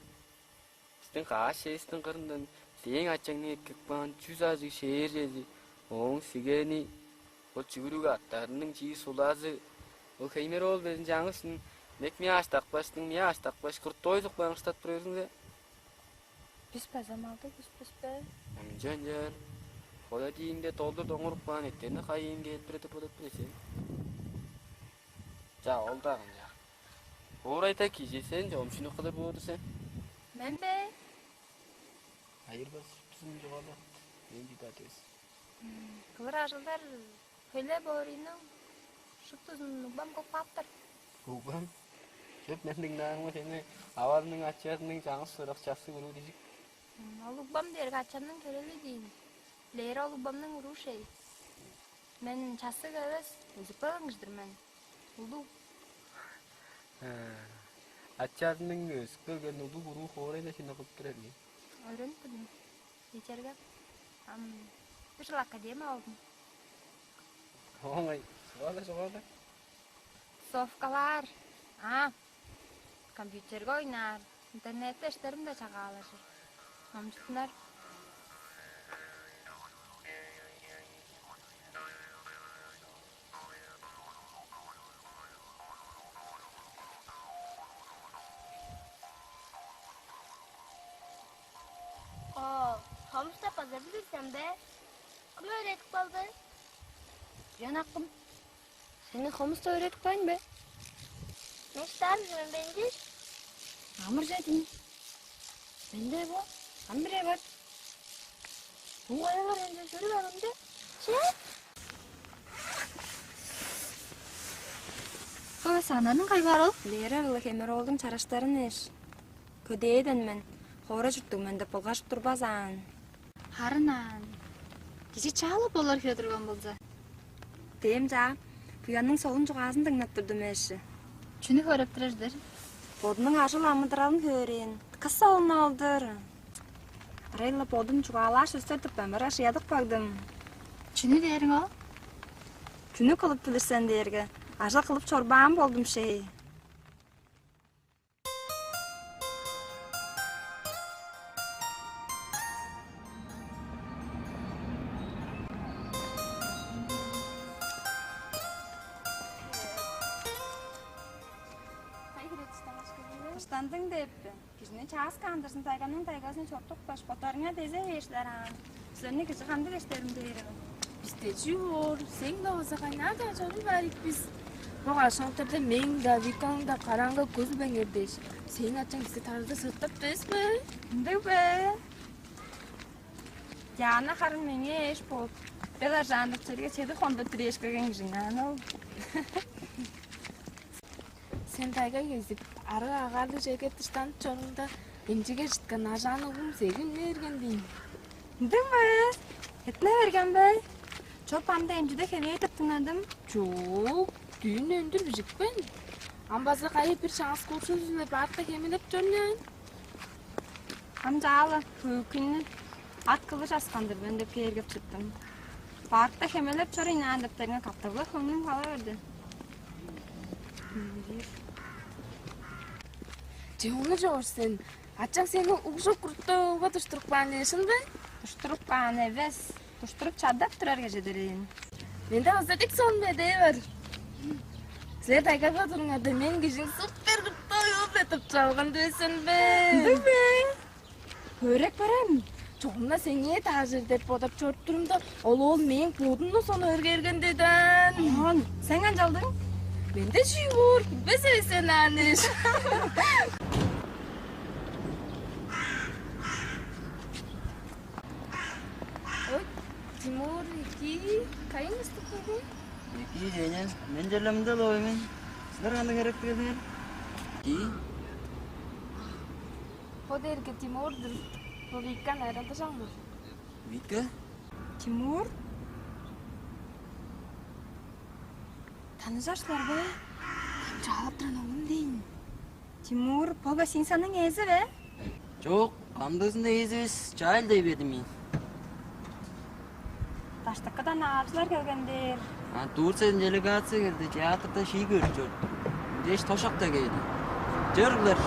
Бистиң каш эвистиң кырындан сээң ачаңны эккеп каан чүс ажыг шээр чези, ооң сигени, ол чүгүрүг аттарының чиис улазы, ол хеймер ол безин чаңгызын мек мияаш такпаштың, мияаш такпаш курттой сукпаан кыштап тур берзиңзе. Бис база малдыг бис бис бе? Ынча ынчаар. Холодильникте долдур доңуруп каан эттени кайыын кээп тур деп бодап тур сен. Ча, ол-даа канчаар. Хоорайда кижи сен чомчунуп кылыр боор сен. Мен бе? Айырбас бизин чугаалап, мен чыдат эвес. Кылыр ажылдар хөйле боорийниң шуптузун угбам кылып кааптар. Угбам? Чөп мен дыңнаарымга, сени авазының ачазының чаңгыс ырак чаксы көрүү дижик. Ол угбам дээрге ачамның төрели диин. Лера ол угбамның уруу шей. Мен чассыг эвес, өзүп калган кижи-дир мен. Улуг. Ачазының өзүп келген улуг уруу хоорайда чүнү кылып турар ийин? Өөренип турдум. Ичерге ам бир жыл академия алдым. Оңай, чугаала, чугаала. Совкалаар. А, компьютерге ойнаар, интернетте эштерим-даа чагаалажыр. Номчуттунар. О, хомустап база билир сен бе? Кым өөредип калды? Чон акым, сени хомустап өөредип каайн бе? Мен шыдаар мен бенди. Амыр чедим. Менде бо, ам бирээ бар. Бугайылар энче чүрүп алынды. Че? Кыла сананың кайбаар ол? Лера кыла хемер оолдуң чараштарын эш. Көдээден мен, хоора чурттуг мен деп болгаш турбас аан. Харын аан. Кижи чаалап болар хире турган болза. Дээм чаа, буянның солун чугаазын дыңнап турдум эши. Чүнү хөөреп турар-дыр? Бодунуң ажыл амыдыралын хөөрээн, кыс солун ол-дур. Арай-ла бодум чугаалааш өстер деп амыраш ыядык багдым. Чүнү дээриң ол? Чүнү кылып билир сен дээрге, ажыл кылып чорбаан болдум шей. Кыштандың деп, кижини чааскаандырзын, тайганың тайгазын чортупкаш, боттарыңар дезе бээш-лер аан. Силерни кижи кандыг эштерим дээр? Бисте чүү боор, сең-даа болза кайнаар-даа чоруур баар ийик бис. Бо кашаанттарда мээң-даа, Виканың-даа караанга көзүлбеңер дээш, сээң ачаң бисти таразда сыртап дивес бе? Ындыг бе? Диана харын меңээ эш бооп, бел ажаандыр черге чеди хонда тирээш келген кижиң аан ол. Сен тайга кезип, арыг агаарлыг черге дыштанып чоруңда, эмчиге чыткан ажаан угум сегин берген дейн. Ындыг бе? Этине берген бе? Чоп анда эмчиде хевээр деп дыңнадым. Чок, дүүн өндүр бижикпейн. Ам база кайы бир чаңгыс курсчу-биле баарта хемелеп чорнуян. Ам чаалы, хөөгүнү ат кылы часкан-дыр мен деп кээргеп чыттым. Баарта хемелеп чор ийнаан дептериңер катап-ла хөңнүм кала берди. Че, ону чоор сен. Ачаң сени угжуп куртуга туштуруп каан дээшин бе? Туштуруп каан эвес. Туштуруп чадап турар кежедерейин. Менде база дик сон бедээ бар. Силер тайгага туруңарда мен кижиң супер куртуй ол этип чалган дээсен бе? Ындыг бе? Хөөреп көрем. Чогумда сеңээ таажыр деп бодап чоруп турумда, ол ол мээң бодумну сону өргээрген дедаан. Оон сен канчалдың? Менде чүү боор, билбес эвес сен аан иш. Ой, Эки, кайын ыстып келген? Эки, Женя, мен черле мында-ла оймен. Силер кандыг херектиг силер? Эки. Бо дээрге Тимур-дур. Бо Вика, найралдажаңар. Вика? Тимур? Таныжар силер бе? Чаалап турган оглум дейн. Тимур, бо гостиницаның ээзи бе? Чок, кандызында ээзи эвес, чайлы дей бердим мен. Даштыкыдан аалчылар келген дээр. А, Турциядан делегация келди, театрда шии көрүп чорду. Дээш тошак-даа кээди. Чор, булар.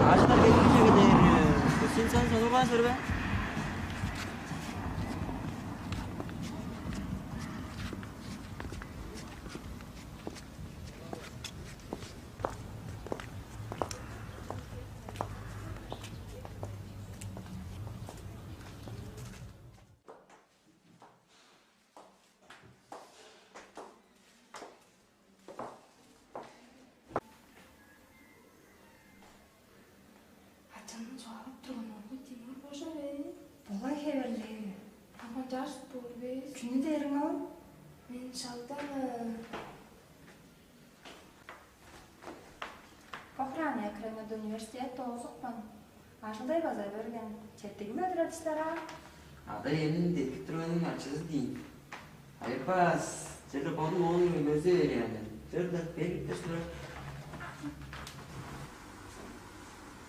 Аалчылар келгенче келээр, э, гостиницаны сонуургаан силер бе? Ачамның чугаалап турган оглу Тимур божар ээ. Болай хеверлиг. Ам чаш боор бис. Чүнү дээриң ол? Мен шалдан, э, Охрана экреннерде университет доозупкан. Ажылдай база берген. Четтиги-биле турар силер аа? Ада-иемниң деткип турганының ачызы дийин. Айбас, черле бодум оон көрзе берип мен. Черле берип турар.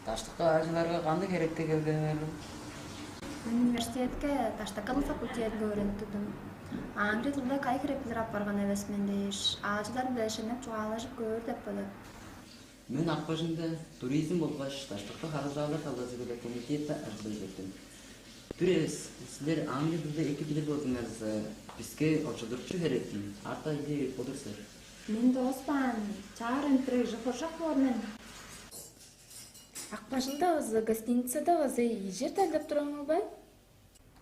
Даштыкы аалчыларга кандыг херекке келгениңер? Мен университетке даштыкының факультединге өөренип турдум. Аңгы дылда кайы хире билир апарган эвес мен дээш, аалчылар-биле шенеп чугаалажып көөр деп бодап. Мен ак бажыңда туризм болгаш даштыкы харылзаалар талазы-биле комитетте ажылдай бердим. Дүр эвес, силер аңгы дылда эки билир болзуңарза, биске очулдурукчу херек ийин, арта илдей берип болур силер. Мен дооспаан, чаар эмтирегже хоржок боор мен. Ак бажыңда база гостиницада база ийи чер тайлап турарыңар бе?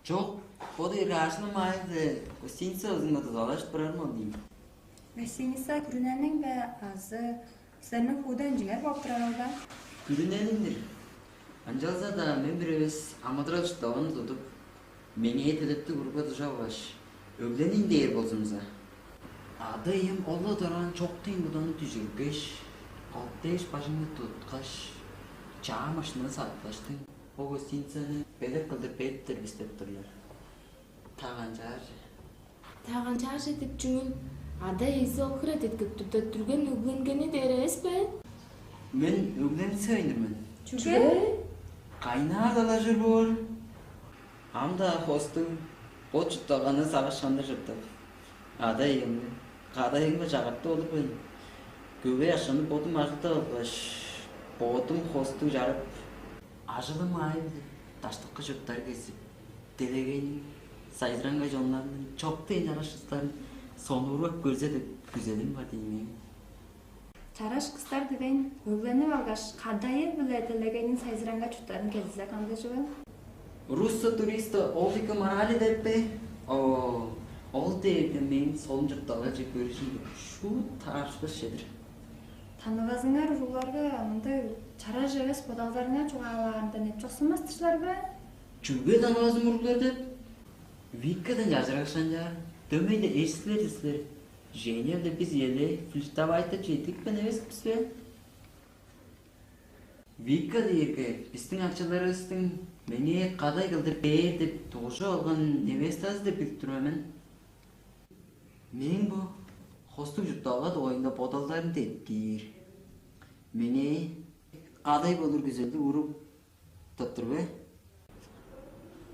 Чок, бо дээрге ажылым аайы-биле гостиница ызынга дузалажып турарым ол дийин. Гостиница күрүнениң бе азы силерниң хууда өнчүңер болуп турар ол бе? Күрүнениң-дир. Ынчалза-даа мен бир эвес амыдырал-чуртталганы тудуп, меңээ төлептиг уругга дужаваш, өглениң дээр болзумза. Ада-ием ол-ла дораан чоктуйн буданы дүжүргеш, алып дээш бажыңны туткаш, чаа машинаны садыпташтың, бо гостиницаны белек кылдыр бериптер бис деп турлар. Та канчаар че? Та канчаар че деп чүңүл? Ада-иези ол хире деткип турда, дүрген өгленгени дээр эвес бе? Мен өгленсевейн-дир мен. Чүге? Кайнаар далажыр боор? Ам-даа хостуг, бо чуртталганы сагыш чандыр чурттап, ада-иемни, када-иемни чагыртып олур мен. Көбей акшаны бодум ажылдап алгаш, бодум хостуг чарып, ажылым аайы-биле даштыкы чурттар кезип, делегейниң сайзыраңгай чоннарының чоктуйн чараш кыстарын сонуургап көрзе деп күзелим бар дийин мээң. Чараш кыстар дивейн, өгленип алгаш, кадайы-биле делегейниң сайзыраңгай чурттарын кезизе кандыг чүвел? Руссо туристо Олдико Морали деп бе? О, ол дээрге мээң солун чуртталгаже көрүжүм деп шуут таарышпас чедир. Танывазыңар уругларга мындыг чараш эвес бодалдарыңар чугаалаарындан эп чоксунмас-тыр силер бе? Чүге танывазың уруглар деп? Викадан чажырашкан чаар, дөмей-ле эш силер-дир силер. Женя-биле бис ийилээ флиртовать деп четтикпен эвес бис бе? Вика дээрге бистиң ачаларывыстың меңээ кадай кылдыр бээр деп дугуржуп алган невестазы деп билип тур мен. Мээң бо хостуг чуртталга дугайында бодалдарым деткиир. Меңээ кадай болур күзелдиг уруг тыптыр бе?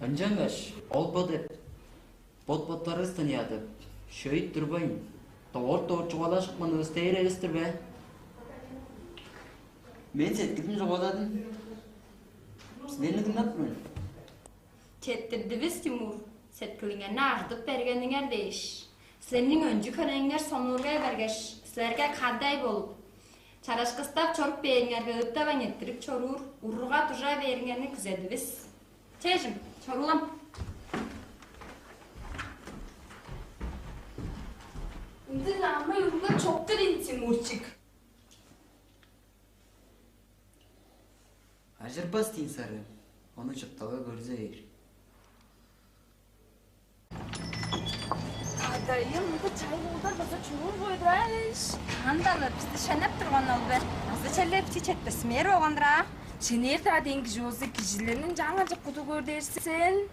Ынчангаш ол бо деп, бот-боттарывыстан ядып, шөйүп турбайн, дорт-дорт чугаалажыпканывыс дээр эвес-тир бе? Мен сеткилим чугааладым. Силерни дыңнап тур мен. Четтирдивис, Тимур, сеткилиңерни ажыдып бергениңер дээш. Силерниң өнчү-хөреңиңер сонуургай бергеш, силерге кадай болуп, чарашкыстап чоруп бээриңерге ыыттавайн эрттирип чоруур, уругга дужа бээриңерни күзедивис. Чежим, чоруулам. Ындыг амай уруглар чок-тур ийин, Тимурчик. Ажырбас дийин сары, ону чуртталга көрзе бээр. Дайым, мында чай болдар база чугур бойдураш. Андалы бисти шенеп турган ол бе? Азы челле бичи четпес мээр болгандыр аа. Шенээр-даа дээн кижи болза, кижилерниң чаңгыжак куду көөр дээр сен.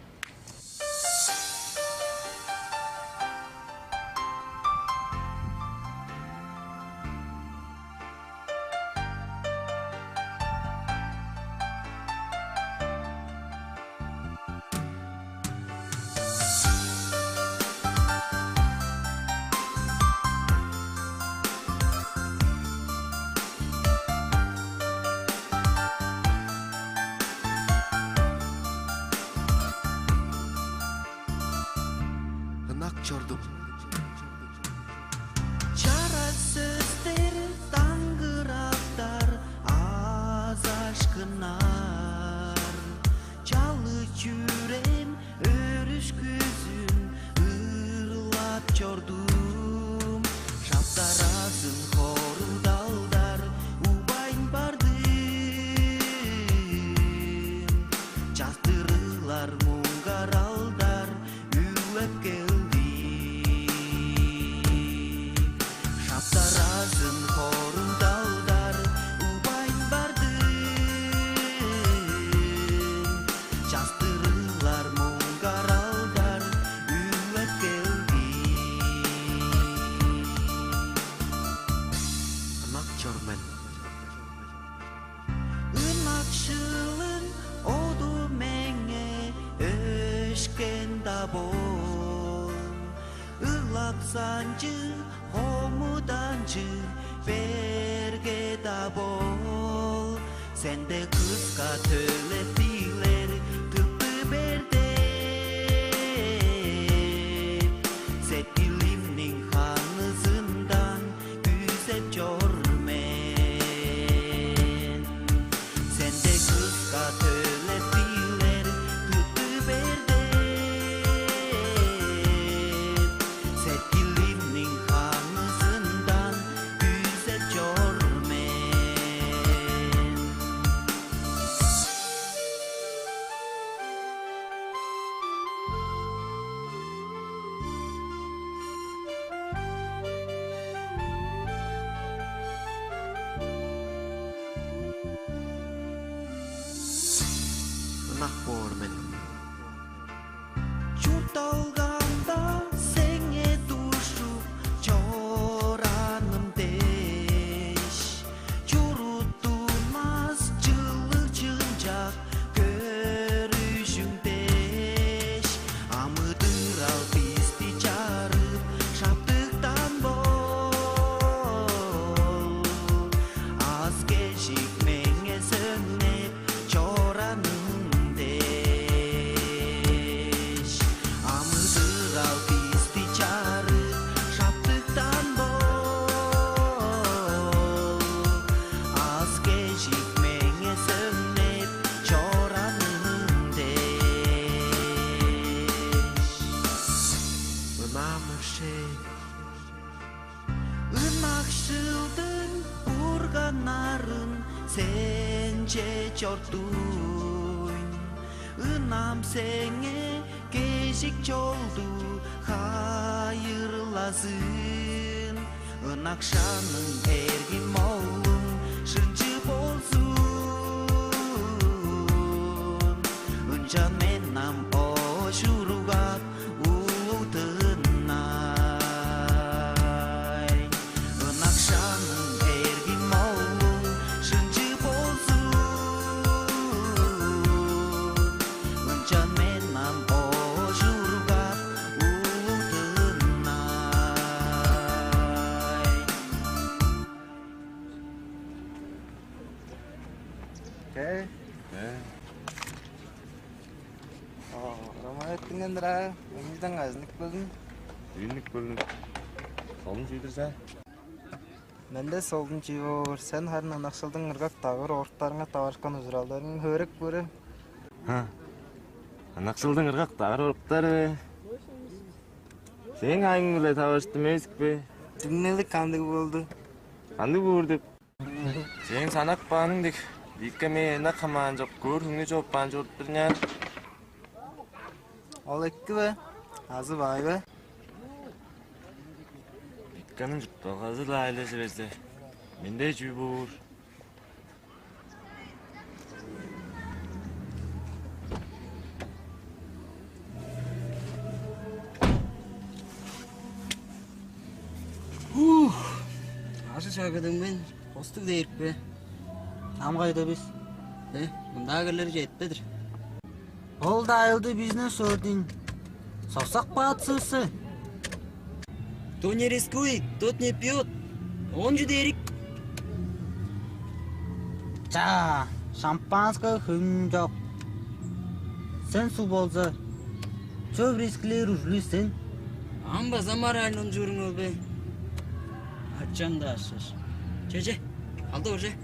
Ынак чордум. Чараш сөстер, даңгыраптар, азашкыннар, чалык чүрээн, өрүш күзүн ырлап чордум. Шаптаразын хоругдалдар, убайн бардым. Частырыглар, муңгаралдар, үглеп келди. Шаптаразын хоругдалдар, убайн барды. Частырыглар, муңгаралдар, үглеп келди. Ынак чор мен. Ынакшылың оду меңээ өшкен-даа бол, ылак санчы хомуданчы берге-даа бол, сенде кыска төлептиглер тыпты бер деп, сеткилимниң ханызындан күзеп чор мен. Сенде кыска төлептиглер тыпты бер деп, сеткилимниң ханызындан күзеп чор мен. Ынак боор мен. Чуртталганда сеңээ дужуп чораным дээш, чуруттунмас чылыг чынчак көрүжүң дээш, амыдырал бисти чарып, шаптыктан бол. Аз-кежик меңээ сөңнеп чораным дээш, амыдырал бисти чарып, шаптыктан бол. Аз-кежик меңээ сөңнеп чораным дээш. Ынамыш-ей. Ынакшылдың бурганнарын сенче чордуйн, ынам сеңээ кежик чолду хайырлазын. Ынакшаның эргим оглуң шынчы болзун, ынчан мен ам оожургап улуг-дыр-най. Ынакшаның эргим оглуң шынчы болзун, ынчан мен ам оожургап улуг-дыр-най. Окей. Э. О, роман эттиңер-дир аа. Эмниден кажынып келдиң? Үйүнүп келдим. Солун чүве-дир сен. Менде солун чүве боор. Сен харын ынакшылдың ыргак-дагыр оруктарынга таварышкан ужуралдарың хөөреп көрем. Ха. Ынакшылдың ыргак-дагыр оруктары бе? Сээң аайың-биле таварыштым эвес бе? Түңнели кандыг болду? Кандыг боор деп? Сээң санап кааның дег, Вика мээң ынак хамаан чок, көөр хүннү чоп каан чорудуп турар. Ол эки бе? Азы бай бе? Каның чуртталгазы-ла айлажы берзе, менде чүү боор? Ух, ажы чагыдың мен, хостуг дээрик бе? Ам кайда бис? Э, мындаа кирлер четпедир. Ол-даа айылды бизнес өрдүн соксак баатсывысы. Кто не рискует, тот не пьет. Он же дээрик. Чаа, шампанское хүм чок. Сен суг болза, чөп рискилээр ужурлуй сен. Ам база морально ынчууруң ол бе? Ачаң-даа ашаш. Че, че, алды орже.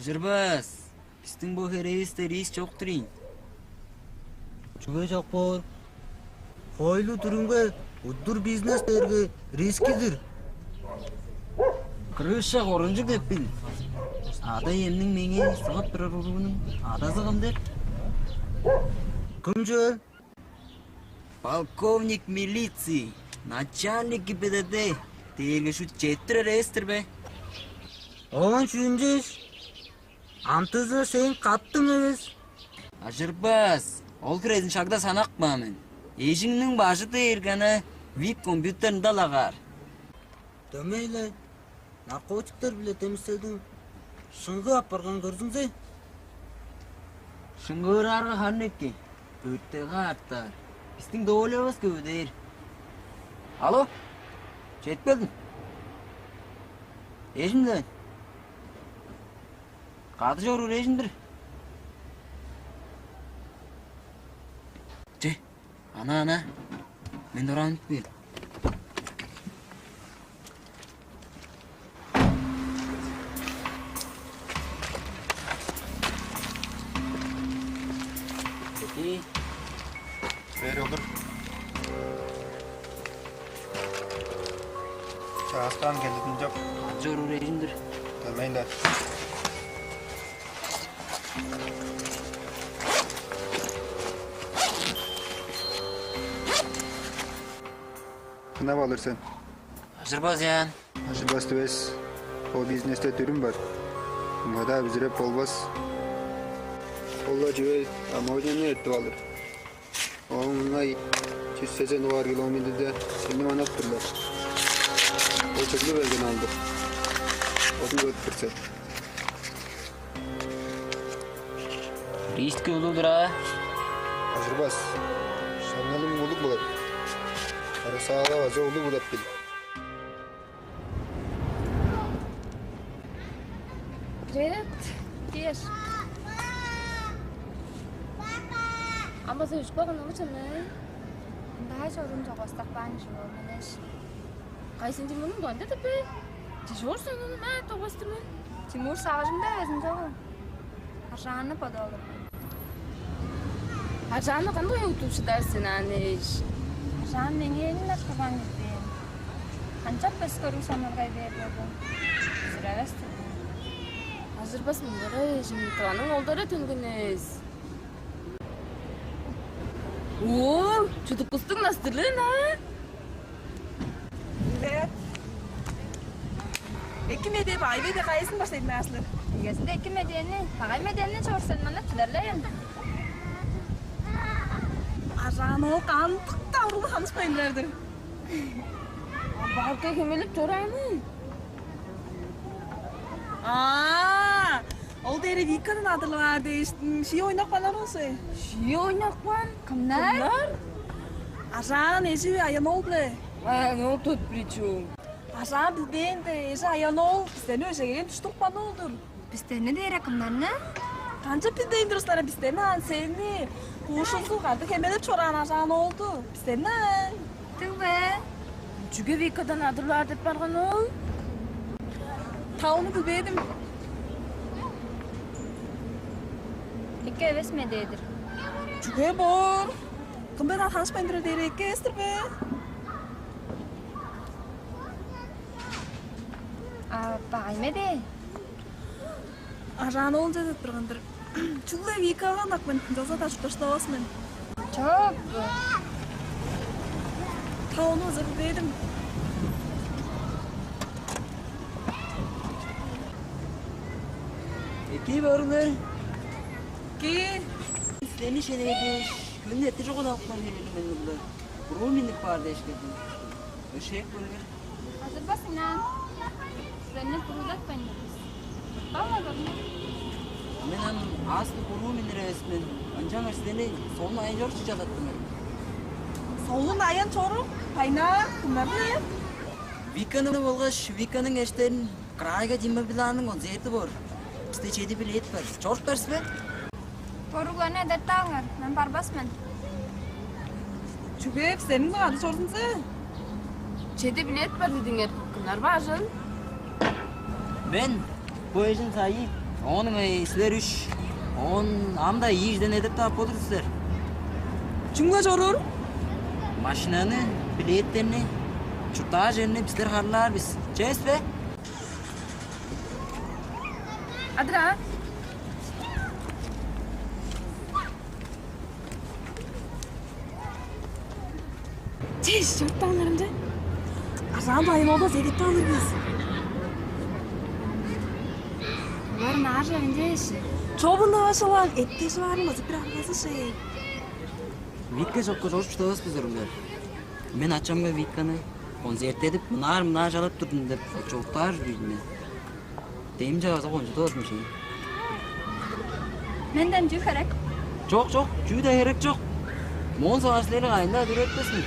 Ажырбас, бистиң бо херээвисте риск чок-тур ийин. Чүге чок боор? Хоойлу-дүрүмге удур бизнес дээрге рискидир. Крыша корунчуг деп бил. Ада-иемниң меңээ сугап турар уруунуң адазы кым деп? Кым чүвел? Полковник милиции, начальник ГИБДД дээрге шуут четтирер эвес-тир бе? Оон чүнчеш, антызы сээң каттың эвес. Ажырбас, ол хирезин шагда санап каан мен. Эжиңниң бажы дээрге ана вип компьютеринде-ла каар. Дөмей-ле наркотиктер биле демиселдиң шыңгыы апарган көрзүңзе. Шыңгыыраарга харын эки, өртеге артар. Бистиң доолевыс көвүдээр. Алло, чедип келдим. Эжим-ден. Кады чоруур эжим-дир. Че, ана, ана, мен дораан үнүп кээр. Эки. Бээр олур. Чааскаан келдидим чоп. Чоруур эжим-дир. Дөмей-ле. Кынап алыр сен. Ажырбас ыяан. Ажырбас дивес. Бо бизнесте дүрүм бар. Мында-даа бүзүреп болбас. Ол-ла чүве аммонияны эртип алыр. Ооң ыңай чүс сезен угаар километрде сени манап турлар. Ол чыглы берген ол-дур. Бодуң көрүп тур сен. Риски улуг-дур аа. Ажырбас. Шаңналың улуг болот. Арыксаалга база улуг болот бил. Привет, Кеш. Ам база үжүп калган ыңы чыны. Ындаа чоруун чогустап каан чүве ол менеш. Кайсың чимнениң дугайында деп бе? Чижоорсуң, ону маа тогустур мен. Тимур сагыжымда безин чогу. Аржаанны бодап алыр мен. Аржаанны кандыг уттуп шыдар сен, ан эш? Аржаан меңээниң-даа турган кирбээн. Канчап бес көрүг сонургай бээр болду? Сүревес турду. Ажырбас мындыгы эжим, тываның олдары төнгенес. Оо, чудуккустуң настырлыын аа? Биле. Эки медээ, багай медээ кайызын баштайдыңар силер? Эгезинде эки медээни, багай медээни чорсун мана чүдерлейин. Ажаан ол кандык-даа уруглу ханыспайн турар-дыр. Барга хемелеп чорааны. Аа, ол дээре Викадан адырлаар дээштиң, шии ойнап каан орунсу? Шии ойнап каан? Кымнар? Кымнар? Ажаан эжи Аян-оол-биле. Аян-оол тут при чём? Ажаан билбээн-де, эжи Аян-оол бистерни өжегейин туштуруп каан ол-дур. Бистерни дээре кымнарны? Канчап билбейн тур силер, бистерни аан сени, куушулзу кады хемелеп чораан Ажаан-оолду. Бистерни аан. Дың бе? Чүге Викадан адырлаар деп барган ол? Тауну билбедим. Эки эвес медээ-дир. Чүге боор? Кымдан-даа танышпайн турар дээри эки эвес-тир бе? А, багай-ме де? Ажаан оолче деп турган-дыр. Чүгле Викага ынак мен, ынчалза-даа чуртташтавас мен. Чоп. Та ону ызыр бээдим. Эки бөрүңер. Ки. Сени шенеге дээш, күнү эрте чогул алып каар хевирлиг мен ылла. Буруу миннип каар дээш келдим. Өшээк көрүңер. Ажырбас ынаан. Силерни буруудатпайн бис. Бала көрүңер. Мен ам аас-ла буруу миннир эвес мен. Ынчангаш сени солун айын чорукчу чадаттым мен. Солун айын чорук? Кайнаар, кымнар билир? Виканы болгаш Виканың эштерин Крайга Дима Биланның концерти боор. Бисте чеди билет бар. Чоруптар силер бе? Боругларны эдертип алыңар, мен барбас мен. Чүге, силерниң кады чорзунза? Чеди билет бар дидиңер. Кымнар бажын? Мен, бо эжим Саи, оон ыңай силер үш. Оон ам-даа ийи кижиден эдертип ап болур силер. Чүңге чоруур? Машинаны, билеттерни, чурттаар черни бистер харыылаар бис. Чес бе? Адыра. Чеш, чоруптаңарым че. Ажаан байым олда зедекти алыр бис. Олар наар чарынча эши. Чобунда башылаан, эттежи баарың базып бир аргазы шей. Витке чокка чоруур чыдавас бис, өрүңер. Мен ачамга Витканы концерттедип, мынаар-мынаар чалап турдум деп чоруктаар ужурлуг ийин мен. Дем чаваза кончуду болдум шей. Менден чүү херек? Чок, чок, чүү-даа херек чок. Моон соңгаар силерни кайын-даа дүрүртпес мен.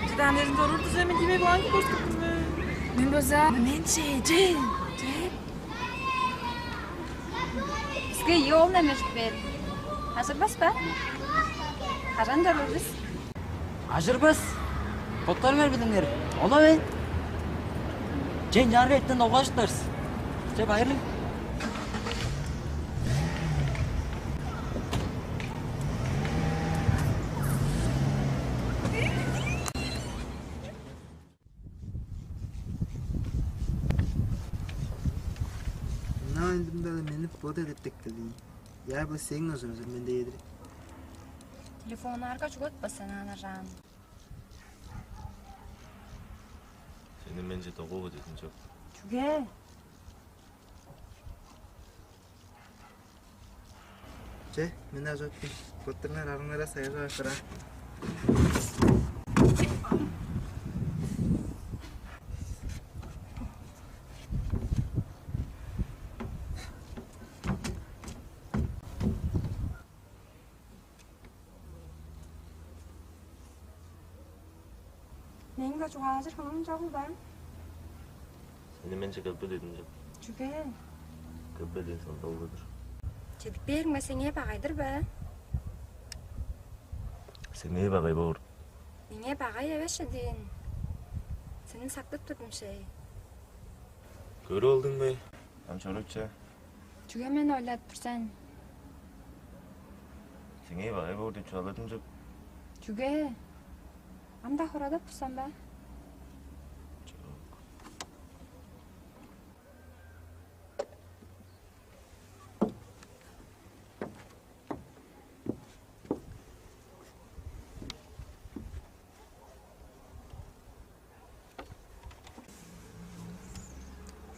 Чыдаан дээрин чоруур-дур че, мен тиме бланки көрүп турдум. Мен база. Мен че, че, че. Биске ийи оол немежип бээр. Ажырбас бе? Кажан чоруур бис? Ажырбас. Боттарыңар билиңер. Ола бе? Че, ынчаарга эртен угаажыптар бис. Че, байырлыг. Мынаа ындымда-ла мени бо-даа деп деткилдиң. Я, бо сээң ужур-ужур мен дээдир. Телефоннарга чугаатпас сен, Анаржаан. Сени менче догуп дедим чоп. Чүге? Че, мен ажоттум. Боттуңар арыңнара сайга кыра. Мээң-даа чугаалажыр хынымча кылбайн. Сени менче келбе дедим чоп. Чүге? Келбе дээн соң долгадыр. Чедип бээриңме, сеңээ багай-дыр бе? Сеңээ багай боор. Меңээ багай эвес-че диин. Сени сактып турдум шей. Көрүп алдың бе? Ам чорууча. Чүге мени ойлап тур сен? Сеңээ багай боор деп чугааладым чоп. Чүге? Ам-даа хорадап турсам бе? Чок.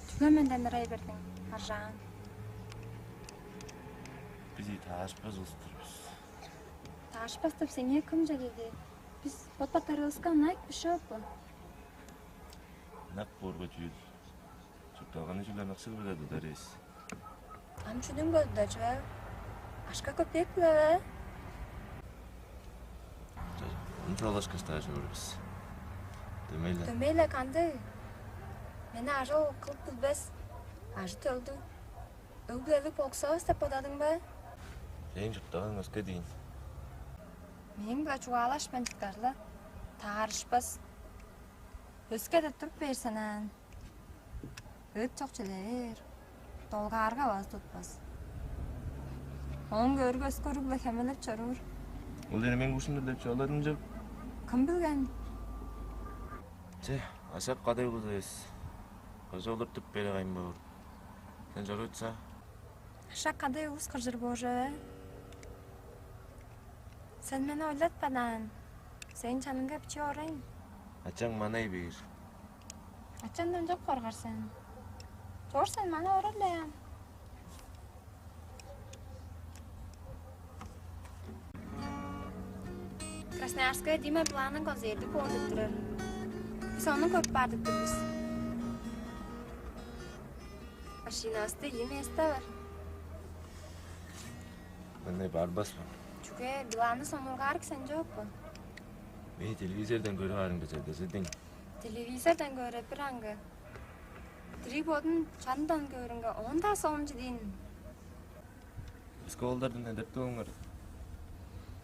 Чүге менден ырай бердиң, Аржаан? Бис ийи таашпас улус-тур бис. Таашпас деп сеңээ кым чедиди? Бис бот-боттарывыска ынак бис чоп бе? Ынак боорга чүүл. Чуртталганы чүгле ынакшыл-биле тудар эвес. Ам чүнүң-биле тудар чүве? Акша-көпеек-биле бе? Ынчалгаш кыштаажы боор бис. Дөмей-ле. Дөмей-ле кандыг? Мени ажыл кылып билбес, ажы-төлдүг, өг-бүлелиг болуксавас деп бодадың бе? Сээң чурттаганың өске диин. Мээң-биле чугаалашпайн чыткар-ла, таарышпас. Өске деп туруп бээр сен аан. Ыт чок чүлээр, долгаарга база тутпас. Оон көөрге, өске уруг-биле хемелеп чоруур. Ол чүнү мен кушум-дур деп чугааладым чоп. Кым билген? Че, ашап кадай улус эвес. Кожа олуртуп бере кайын боор. Сен чоруйтса? Ашак кадай улус кыржыр боожа бе? Сен мени ойлатпадаан. Сээң чаныңга бичии орайн. Ачаң мана бээр. Ачаңдан чок коргар сен. Чоор сен мана орар-ла яан. Красноярская Дима Биланның концерти боор деп турар. Бис ону көрүп баар деп тур бис. Машинавыста ийи места бар. Мен барбас мен. Чүге, Биланны сонургаар кисен чок бо? Мени телевизордан көрүп аарың бе, чедежидиң? Телевизордан көрүп бир аңгы. Дириг бодун чандан көөрүнге он-даа соомчу диин. Өске оолдардан эдертип алыңар.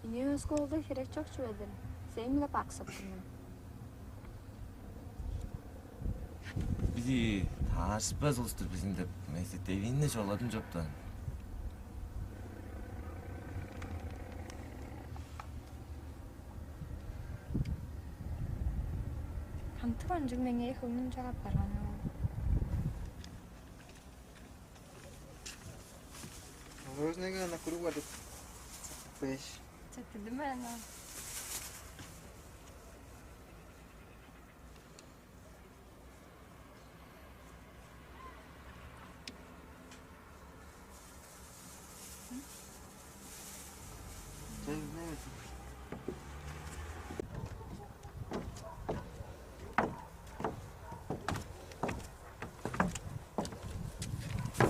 Меңээ өске оолдар херек чок чүве-дир. Сээң-биле баксып тур мен. Бис таарышпас улус-тур бис деп, мен сетевинни чоладым чоптан. Кантык ончуг меңээ хөңнүм чок апарган ол. Мороженое на круг вот это. Пэш. Четтирдим мен аны.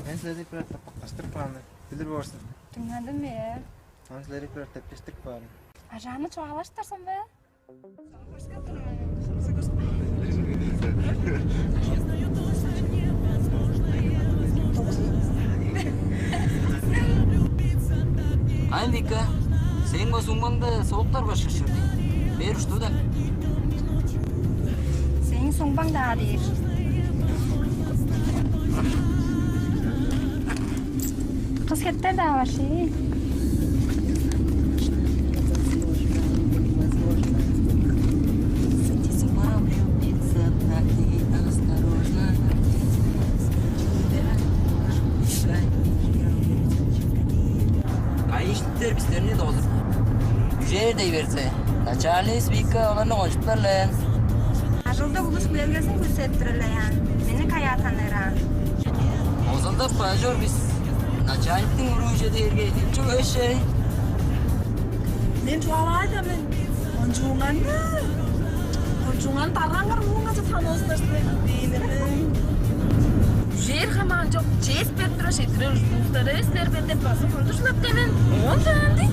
Мен силерни бир таппакташтырып каан мен. Билир боор сен. Дыңнадым, ээ. Ам силерни бир тептештирип каан. Ажааны чугаалаштырсын бе? Ай, Вика, сээң бо сумкаңда сооктар бар шыршыр дейн. Бээр ушту-даа. Сээң сумкаң-даа дээр. Кыс хептер-даа бар ши. Кайыштыр бистерни дозуп, үжээр дей берзе, начальный спика оларны кончуптар-ла. Ажылдыг улус бергезин көрсетип тур эле яан. Мени каяа таныыр аан? Озалдап бажор бис. Начальниктиң урууже дээрге чүве шей. Мен чугаалаайда мен. Кончууңарны, кончууңарны даргаңар муңгача таныылсынар силер. Үжээр хамаан чок, честь берип турар шектирер улустар эвес силер бе деп база кончуп шыдап келген. Оон чаанды?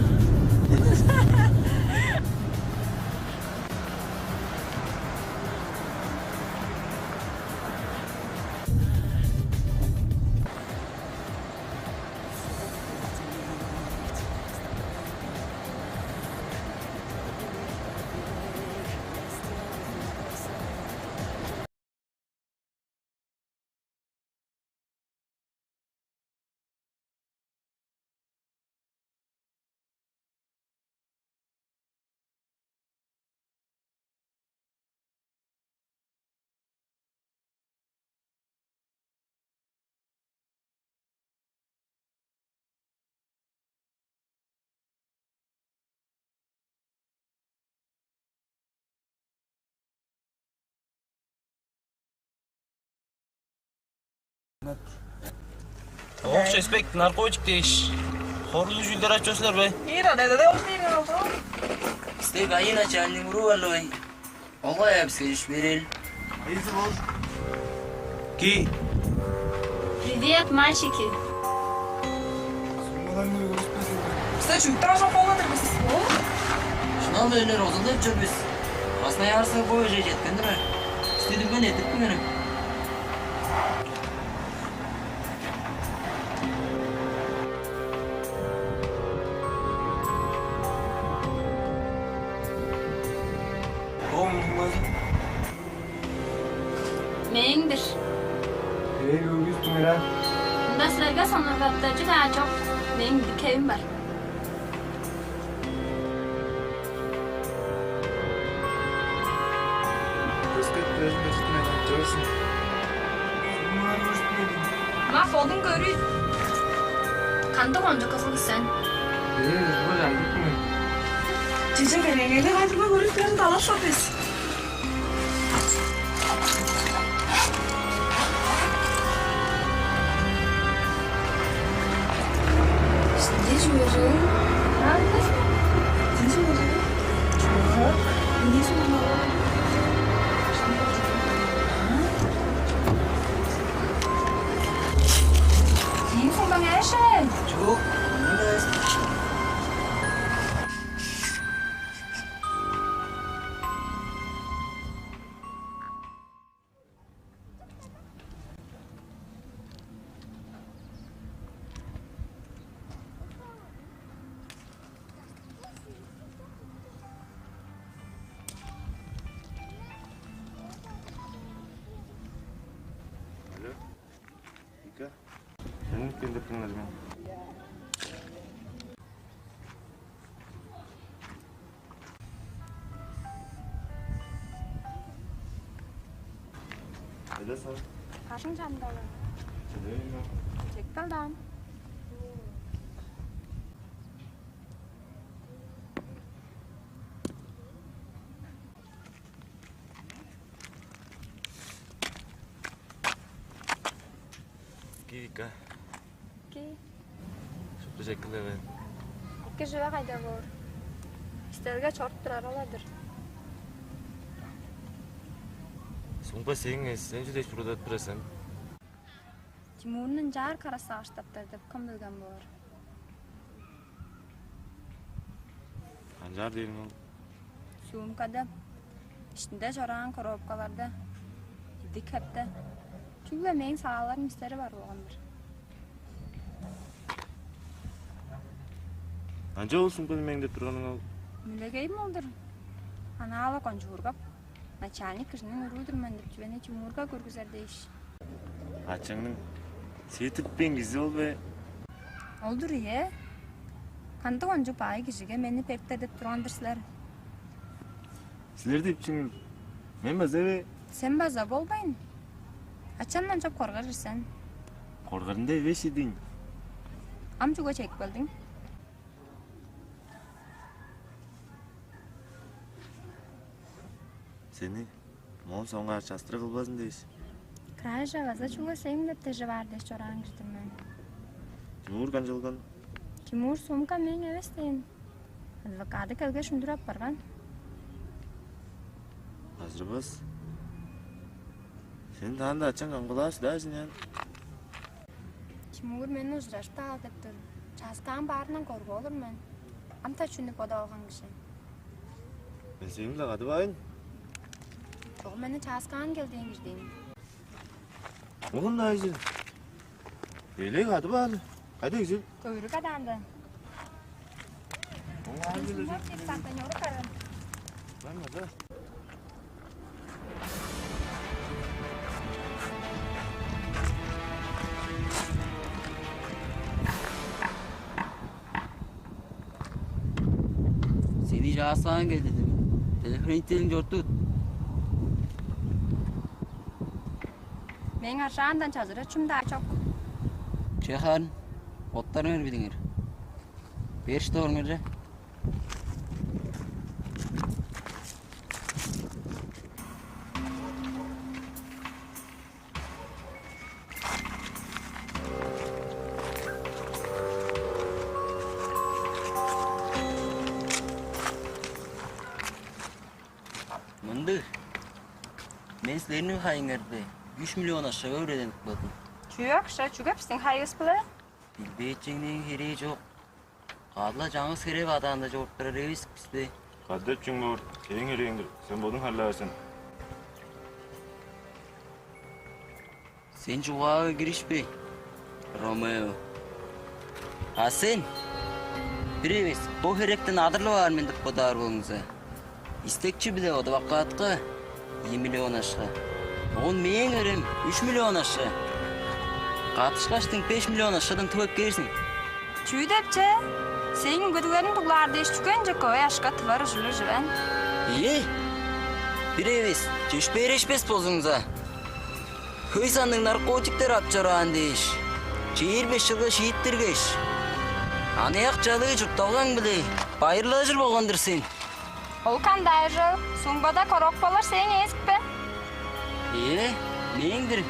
Оокче, спект, наркотик дээш, хоруглуг чүүлдер ачып чор силер бе? Ира, деде, ош дейм алды. Бисте ГАИ начальник уруу бар-ла бай. Олай-а биске чүш берел. Ки. Привет, мальчики. Суммаларны өрүспесин. Сен чүттүр ошоп болмадыр бис. Шынал элер озулдап чор бис. Красноярская поезже жеткен-дир. Бисти дүнген этип кыңырың. Мээң-дир. Эй, өгүс туңара. Мында силерге сонургаттыжы-даа чок. Мээң бир кевим бар. Өске көзүн өстүн айланып чыгырсың. Ма, бодуң көрүй. Кандыг кончуг кызыл кыс сен? Ээ, бо чамдык мен. Чеже береңени кайдыңга көрүп, бир талашпа бис. Силер чүве чыл? Силер чүве чыл? Чок. Эмне чүве? Сээң сумкаң эвес че? Чок, эмес. Алло, Вика. Сени кем деп дыңнадым мен. Эде сен? Кашың чанында олар. Чедейин мен. Чек далдаан. Киика. Ки. Шупту чеккилеве. Эки чүве кайда боор? Бистерге чоруп турар ол-дур. Суңба сээң эс, сен чүдеш буруудадып турар сен? Тимурну ынчаар кара сагыштаптар деп кым билген боор? Канчаар дээриң ол? Сумкада, иштинде чораан коробкаларда, идик-хепте. Чүгле мээң сагааларым истери бар болган-дыр. Канчап ол сумканы меңдеп турганың ол? Мөөлегейим ол-дур. Анаа-ла кончуургап, начальник кижиниң уруу-дур мен деп чүвени Тимурга көргүзер дээш. Ачаңның сетиппээн кизи ол бе? Ол-дур, ийе. Кандыг кончуг бай кижиге мени бериптер деп турган-дыр силер? Силер деп чүңүл? Мен база бе? Сен база болбайн. Ачамдан чоп коргар-дыр сен. Коргарын-даа эвес чедиин. Ам чүге чедип келдиң? Сени моон соңгаар частырыг кылбазын дээш. Кража база чүгле сээң деп дежип аар дээш чораан кижи-дир мен. Тимур канчалган? Тимур сумка мээң эвес дээн. Адвокады келгеш, үндүр апарган. Азырбас. Сени таанда ачаң камгалаар шыдаар сен, аан. Тимур мени ужуражып-даа ал деп тур. Чааскаан баарындан коргуп олур мен. Ам-даа чүнү бодап алган кижи? Мен сени-биле кады баайн. Чогум мени чааскаан кел дээн кижи дээн. Оон-даа кижи. Элээн кады баалы. Кайда кижи? Көөрү кадаанда. Оон-даа кижи. Кантан ору карын. Барма да. Сени чааскаан кел дидим. Телохранителиң чорудуп. Мээң аржаандан чажырар чүм-даа чок. Че харын, боттарыңар билиңер. Беш дооруңар че. Мындыг. Мен силерниң хайыңарны үш миллион акшага өөредип кагдым. Чүве акша, чүге бистиң хайывыс-биле? Билбээчеңниң херээ чок. Кадыла чаңгыс херек адаанда чоруп турар эвес бис бе? Кады чүң боор, сээң херээң-дир, сен бодуң харлаар сен. Сен чугаага киришпе, Ромео. А сен бир эвес бо херектен адырлып аар мен деп бодаар болуңза, истекчи-биле одаваккаатка ийи миллион акша. Оон мээң өрем үш миллион акша. Катышкаштың беш миллион акшадан тып эккээр сиң. Чүү деп че? Сээң үгүдүглериң дуглаар дээш, чүге ынча көвей акша тывар ужурлуг чүвең? Ийе, бир эвес чөпшээрешпес болзуңза, Хөй санныг наркотиктер ап чораан дээш, чээрби беш чылга шииттиргеш, аныяк чалыы чуртталгаң-биле байырлажыр болган-дыр сен. Ол кандай ажыл? Сумкада коробкалар сээң эвеспе? Ээ, мээң-дир.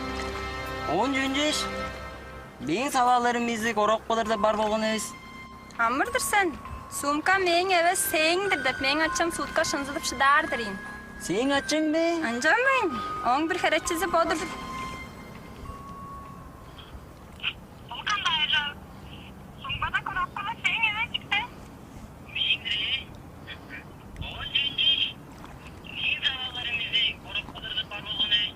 Оон чүнчеш, мээң савааларым изиг коробкаларда бар болган эвес. Амыр-дыр сен. Сумка мээң эвес, сээң-дир деп, мээң ачам сутка шынзыдып шыдаар-дыр ийин. Сээң ачаң бе? Ынчанмайн. Ооң бир херечизи бо-дур. Ол кандай ажыл? Сумкада коробкалар сээң эвес чикти? Мээң-дир ээ. Оон чүнчеш, мээң савааларым изиг коробкаларда бар болган эвес.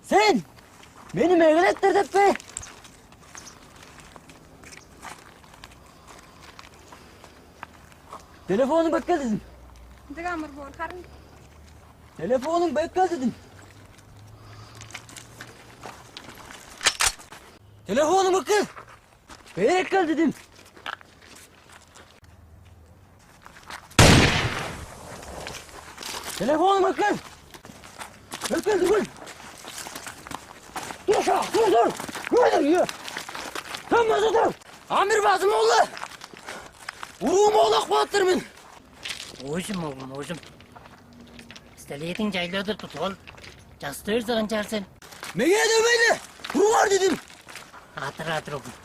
Сен мени мегелеттер деп бе? Телефонуң беккел дидим. Ындыг амыр боор, харын. Телефонуң беккел дидим. Телефонуң беккел. Беккел дидим. Телефонум эккел! Эккел, дүгүл! Тур, шак, тур, тур! Өлүр, ие! Тынмаза тур! Амир базым оглу! Уруум оолак болуптур мен! Оожум, оглум, оожум. Столетиң чайлады тудуп ал. Частырза канчаар сен? Меңээ дөмей-ле! Туруңар дидим! Адыр, адыр, оглум.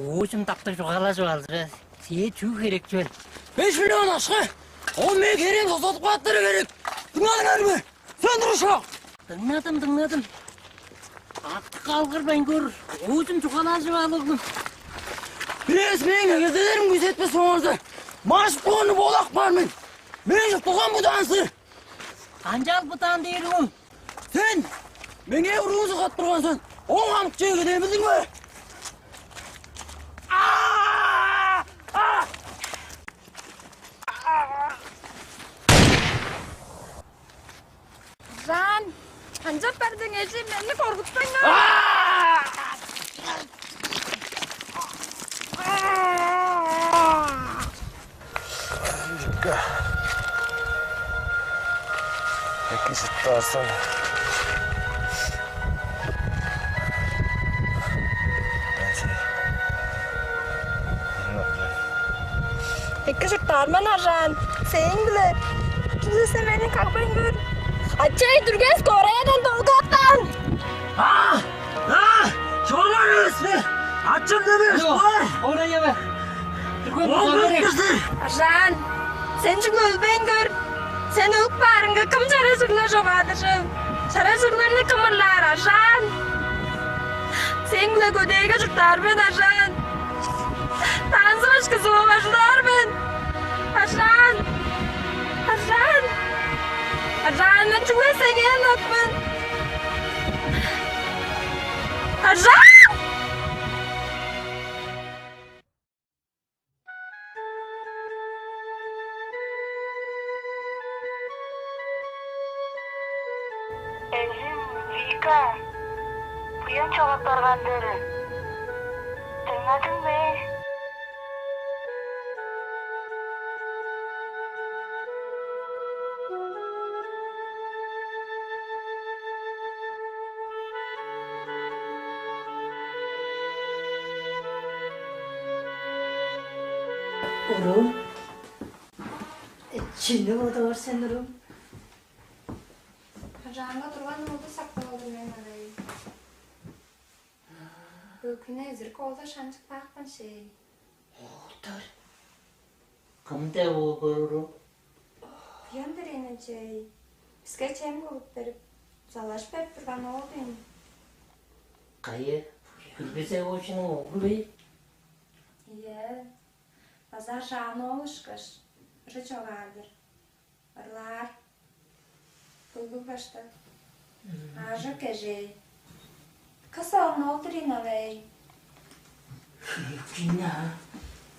Оожум таптыг чугаалажып алза, сээ чүү херек чүвел? Беш миллион акша! Ол мээң херээн соксадып кааптары херек! Дыңнадыңар бе? Сен тур, шак! Дыңнадым, дыңнадым. Артык алгырбайн көр. Оожум чугаалажып ал, оглум. Бирээзи мээң эгезелерим күүсетпес болза, машып кооннуг болак бар мен. Мен чуптулган будаан сыр. Канчаал будаан дээриң ол? Сен меңээ уруузу каттырган сен, оң амчы эгедээ билдиң бе? Жан, канчап бардың, эжи, мени коргутпаңар. Чүкке. Эки чурттаарсан. Эки чурттаар мен, Аржаан. Сээң-биле. Чүгле сен мени кагбайн көр. Ачай, дүрген скораядан долгап каан. А! А! Чорар эвес бе? Ачам деме, чорар. Орай эве. Ол бир кижи. Аржаан, сен чүгле өлбейн көр. Сен өлүп баарыңга, кым чара чыглар чогаадыжыл? Чара чыгларны кым ырлаар, Аржаан? Сең-биле көдээге чурттаар мен, Аржаан. Таанзы башкызы бооп ажылдаар мен. Аржаан! Аржаан! Аржаан, мен чүгле сеңээ ынак мен. Аржаан! Эжим, Вика, буян чогап барган-дыр. Дыңнадың бе? Уруум, чүнү бодоор сен, уруум? Ажаанга турган оолду сактып алдым мен, арай. Бөгүнү эзирик оолда шанчып каапкан шей. Оолдар? Кым деп оолдар, уруум? Буян-дыр ийин, эжей. Биске чем кылып берип, залаш берип турган оол ийин. Кайы? Бүргүзе оочунуң оглу бе? Ийе. База Аржаан оол ышкаш, ыры чогаадыр. Ырлаар. Былгыл баштап. Аажок эжей. Кыс оон ол-дур ийин ол-ей. Хириктиин аа,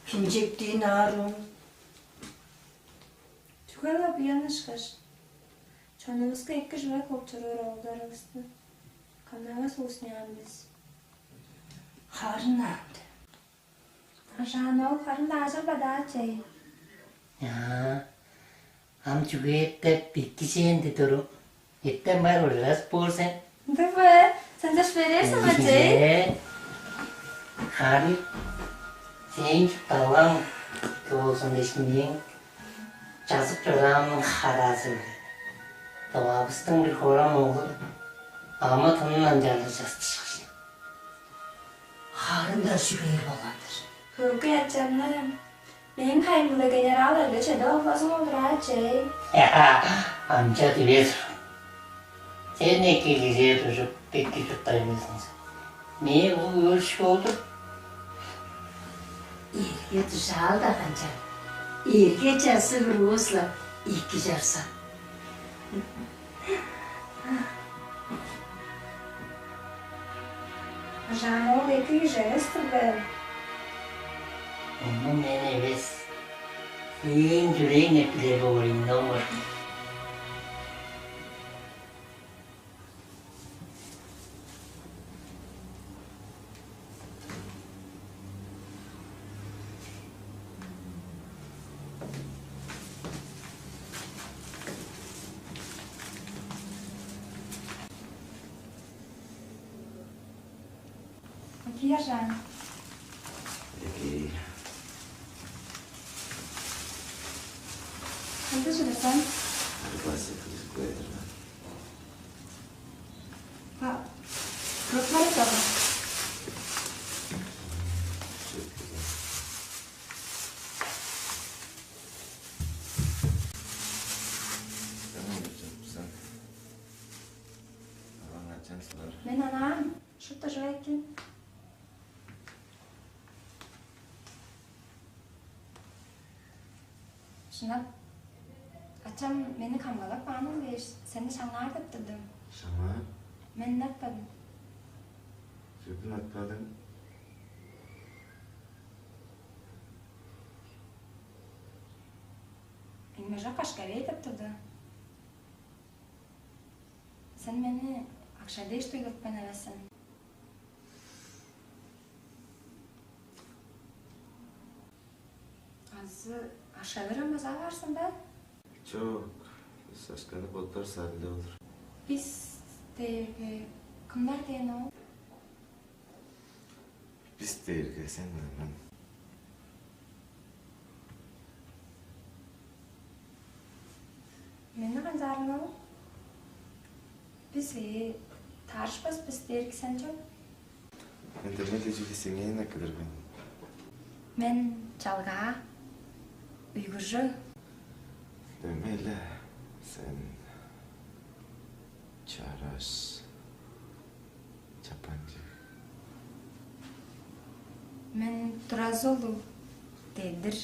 хинчектиин аарым. Чүге-ле буян ышкаш, чонувуска эки чүве кылып чоруур оолдарывысты кымнавас улус мыян бис? Харын аан. Ажаан ол харын-даа ажырбадаа чей. Яа, Ам чүге эптеп биккижээн-дир туру? Эптен бар ужурас боор сен. Ындыг бе? Сен чаш берээр сен, ачай? Ээ. Харын сээң чуртталгаң болзун дээш, мээң чазып чораамның хараазы-биле. Тывавыстың бир хорам оглу ама тынындан чарлы частышкаш, харын-даа шүрээр болган-дыр. Хөлгү ачамны мээң хайым-биле генерал эрге чеде албазың олура, ачай. Ынча дивес. Сен эки кижээ дужуп, бекки чурттаймазың сен. Мээ бо өөрүшкү болду. Эрге дужаал-даа канчаан. Эрге чазы кырывыс-ла эки чарсан. Ынчан ол эки кижи эвес-тир бе? Ону мен эвес, сээң чүрээң билир боор ийин, номур. Окей, Ержан. Окей. Кандай чүве сен? Классик, классик. А, рухмарик алган. Мен анаан шупту чүве экен. Шынап, ачам мени камгалап кааның дээш, сени шаңнаар деп турдум. Шаңнаар? Мен ынатпадым. Чүге ынатпадың? Эңмежок кашка бээр деп турду. Сен мени акша дээш дойлатпайн эвес сен. Азы акша берем база баар сен бе? Чок, бис акшаны боттар саарында болур. Бис дээрге кымнар дээн ол? Бис дээрге сен биле мен. Мени канчаарың ол? Бис ээ таарышпас бис дээрге сен чоп. Мен дөмей-ле чүгле сеңээ ынак кылыр мен. Мен чалгаа, уйгуржу. Дөмей-ле сен чараш, чапанчыг. Мен туразы улуг, дедир.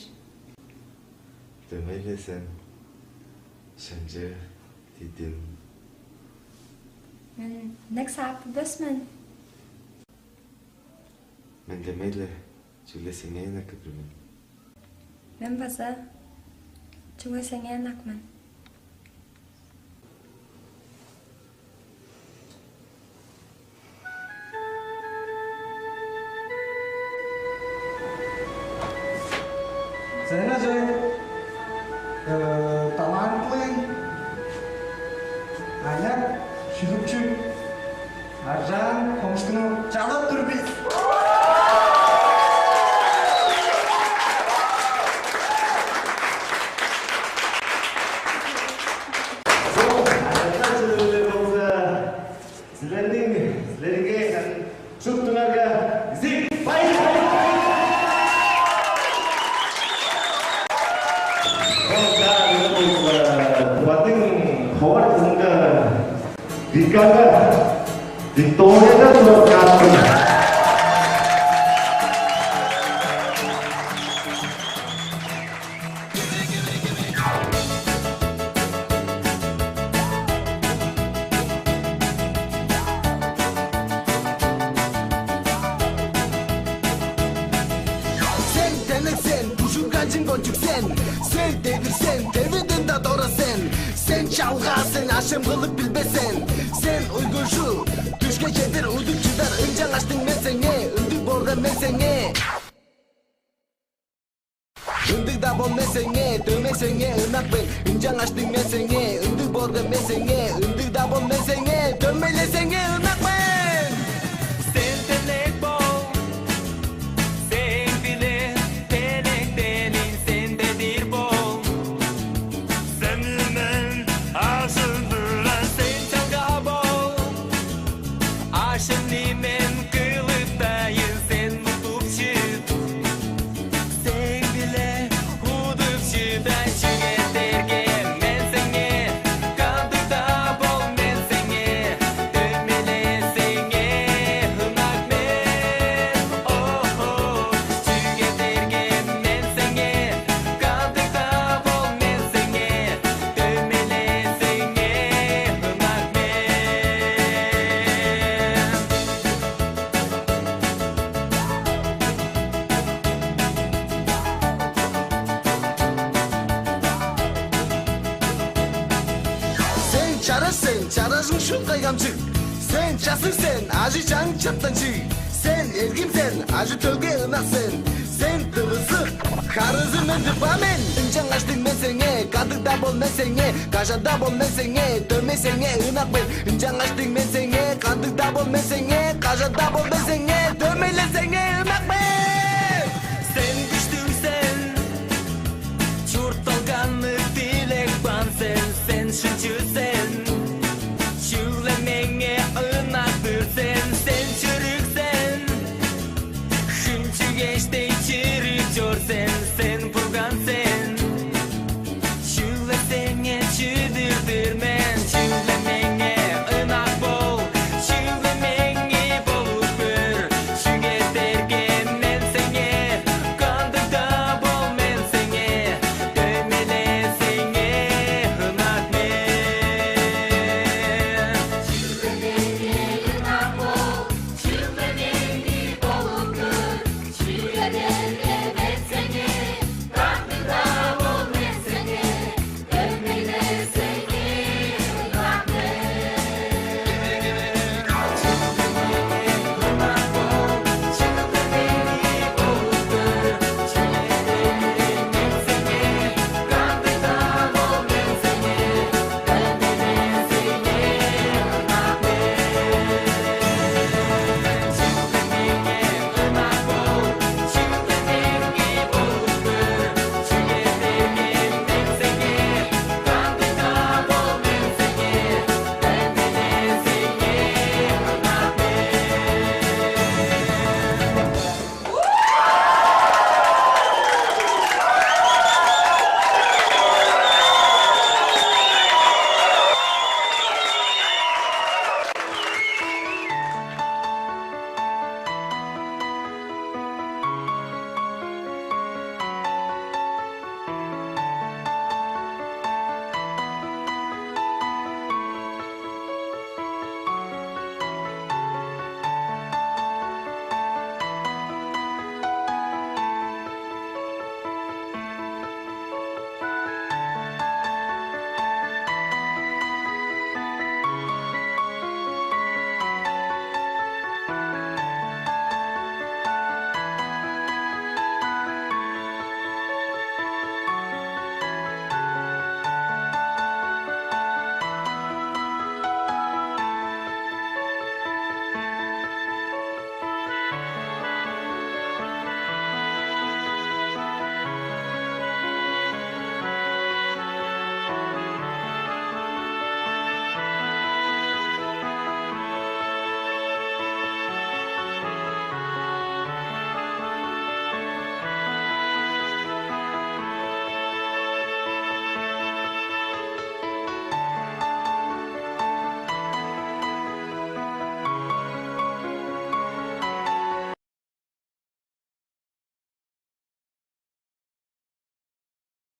Дөмей-ле сен шынчы, дидим. Мен инек саап билбес мен. Мен дөмей-ле чүгле сеңээ ынак кылыр мен. Мен база чүгле сеңээ ынак мен. Сен ачай, э, талантылыг, аныяк, шүлүкчү. Аржаан Хомушкуну чалап тур бис. Чок, ача-чылыглар болза, силерниң, силерге, шуптуңарга изиг бай. Ол чаа, ынча болза, Тываның ховар кызынга Викага Викторияга турар каапкын. Сен демек сен, бужуңганчың кончуг сен. Сен дедир сен, девиден-даа дора сен. Сен чалгаа сен, ашем кылып билбес сен. Сен уйгужу, дүшке чедир удуп чыдар, ынчангаштың мен сеңээ, ындыг болган мен сеңээ. Ындыг-даа бол мен сеңээ, дөмей сеңээ ынак мен. Ынчангаштың мен сеңээ ындыг борга, мен сеңээ ындыг-даа бол, мен сеңээ дөмейле, сеңээ ынак мен. Сен телек бол, сен биле, телектениң сен дедир бол. Сени мен ажылдырар, сен чаңга бол. Ашымны мен кылыптайын, сен мутуп чыт. Сен биле удуп чыда, чүге дээрге мен сеңээ кандыг-даа бол, мен сеңээ дөмейле, сеңээ ынак мен. О-хо, чүге дээрге мен сеңээ кандыг-даа бол, мен сеңээ дөмейле, сеңээ ынак мен. Сен чараш сен, чаражың шуут кайгамчык. Сен чассыг сен, ажы-чаң чаптанчыг. Сен эргим сен, ажы-төлге ынак сен. Сен тывызык, харыызы мен, тыпа мен. Ынчангаштың мен сеңээ кандыг-даа бол, мен сеңээ кажан-даа бол, мен сеңээ дөмей, сеңээ ынак мен. Ынчангаштың мен сеңээ кандыг-даа бол, мен сеңээ кажан-даа бол, мен сеңээ дөмейле, сеңээ ынак мен.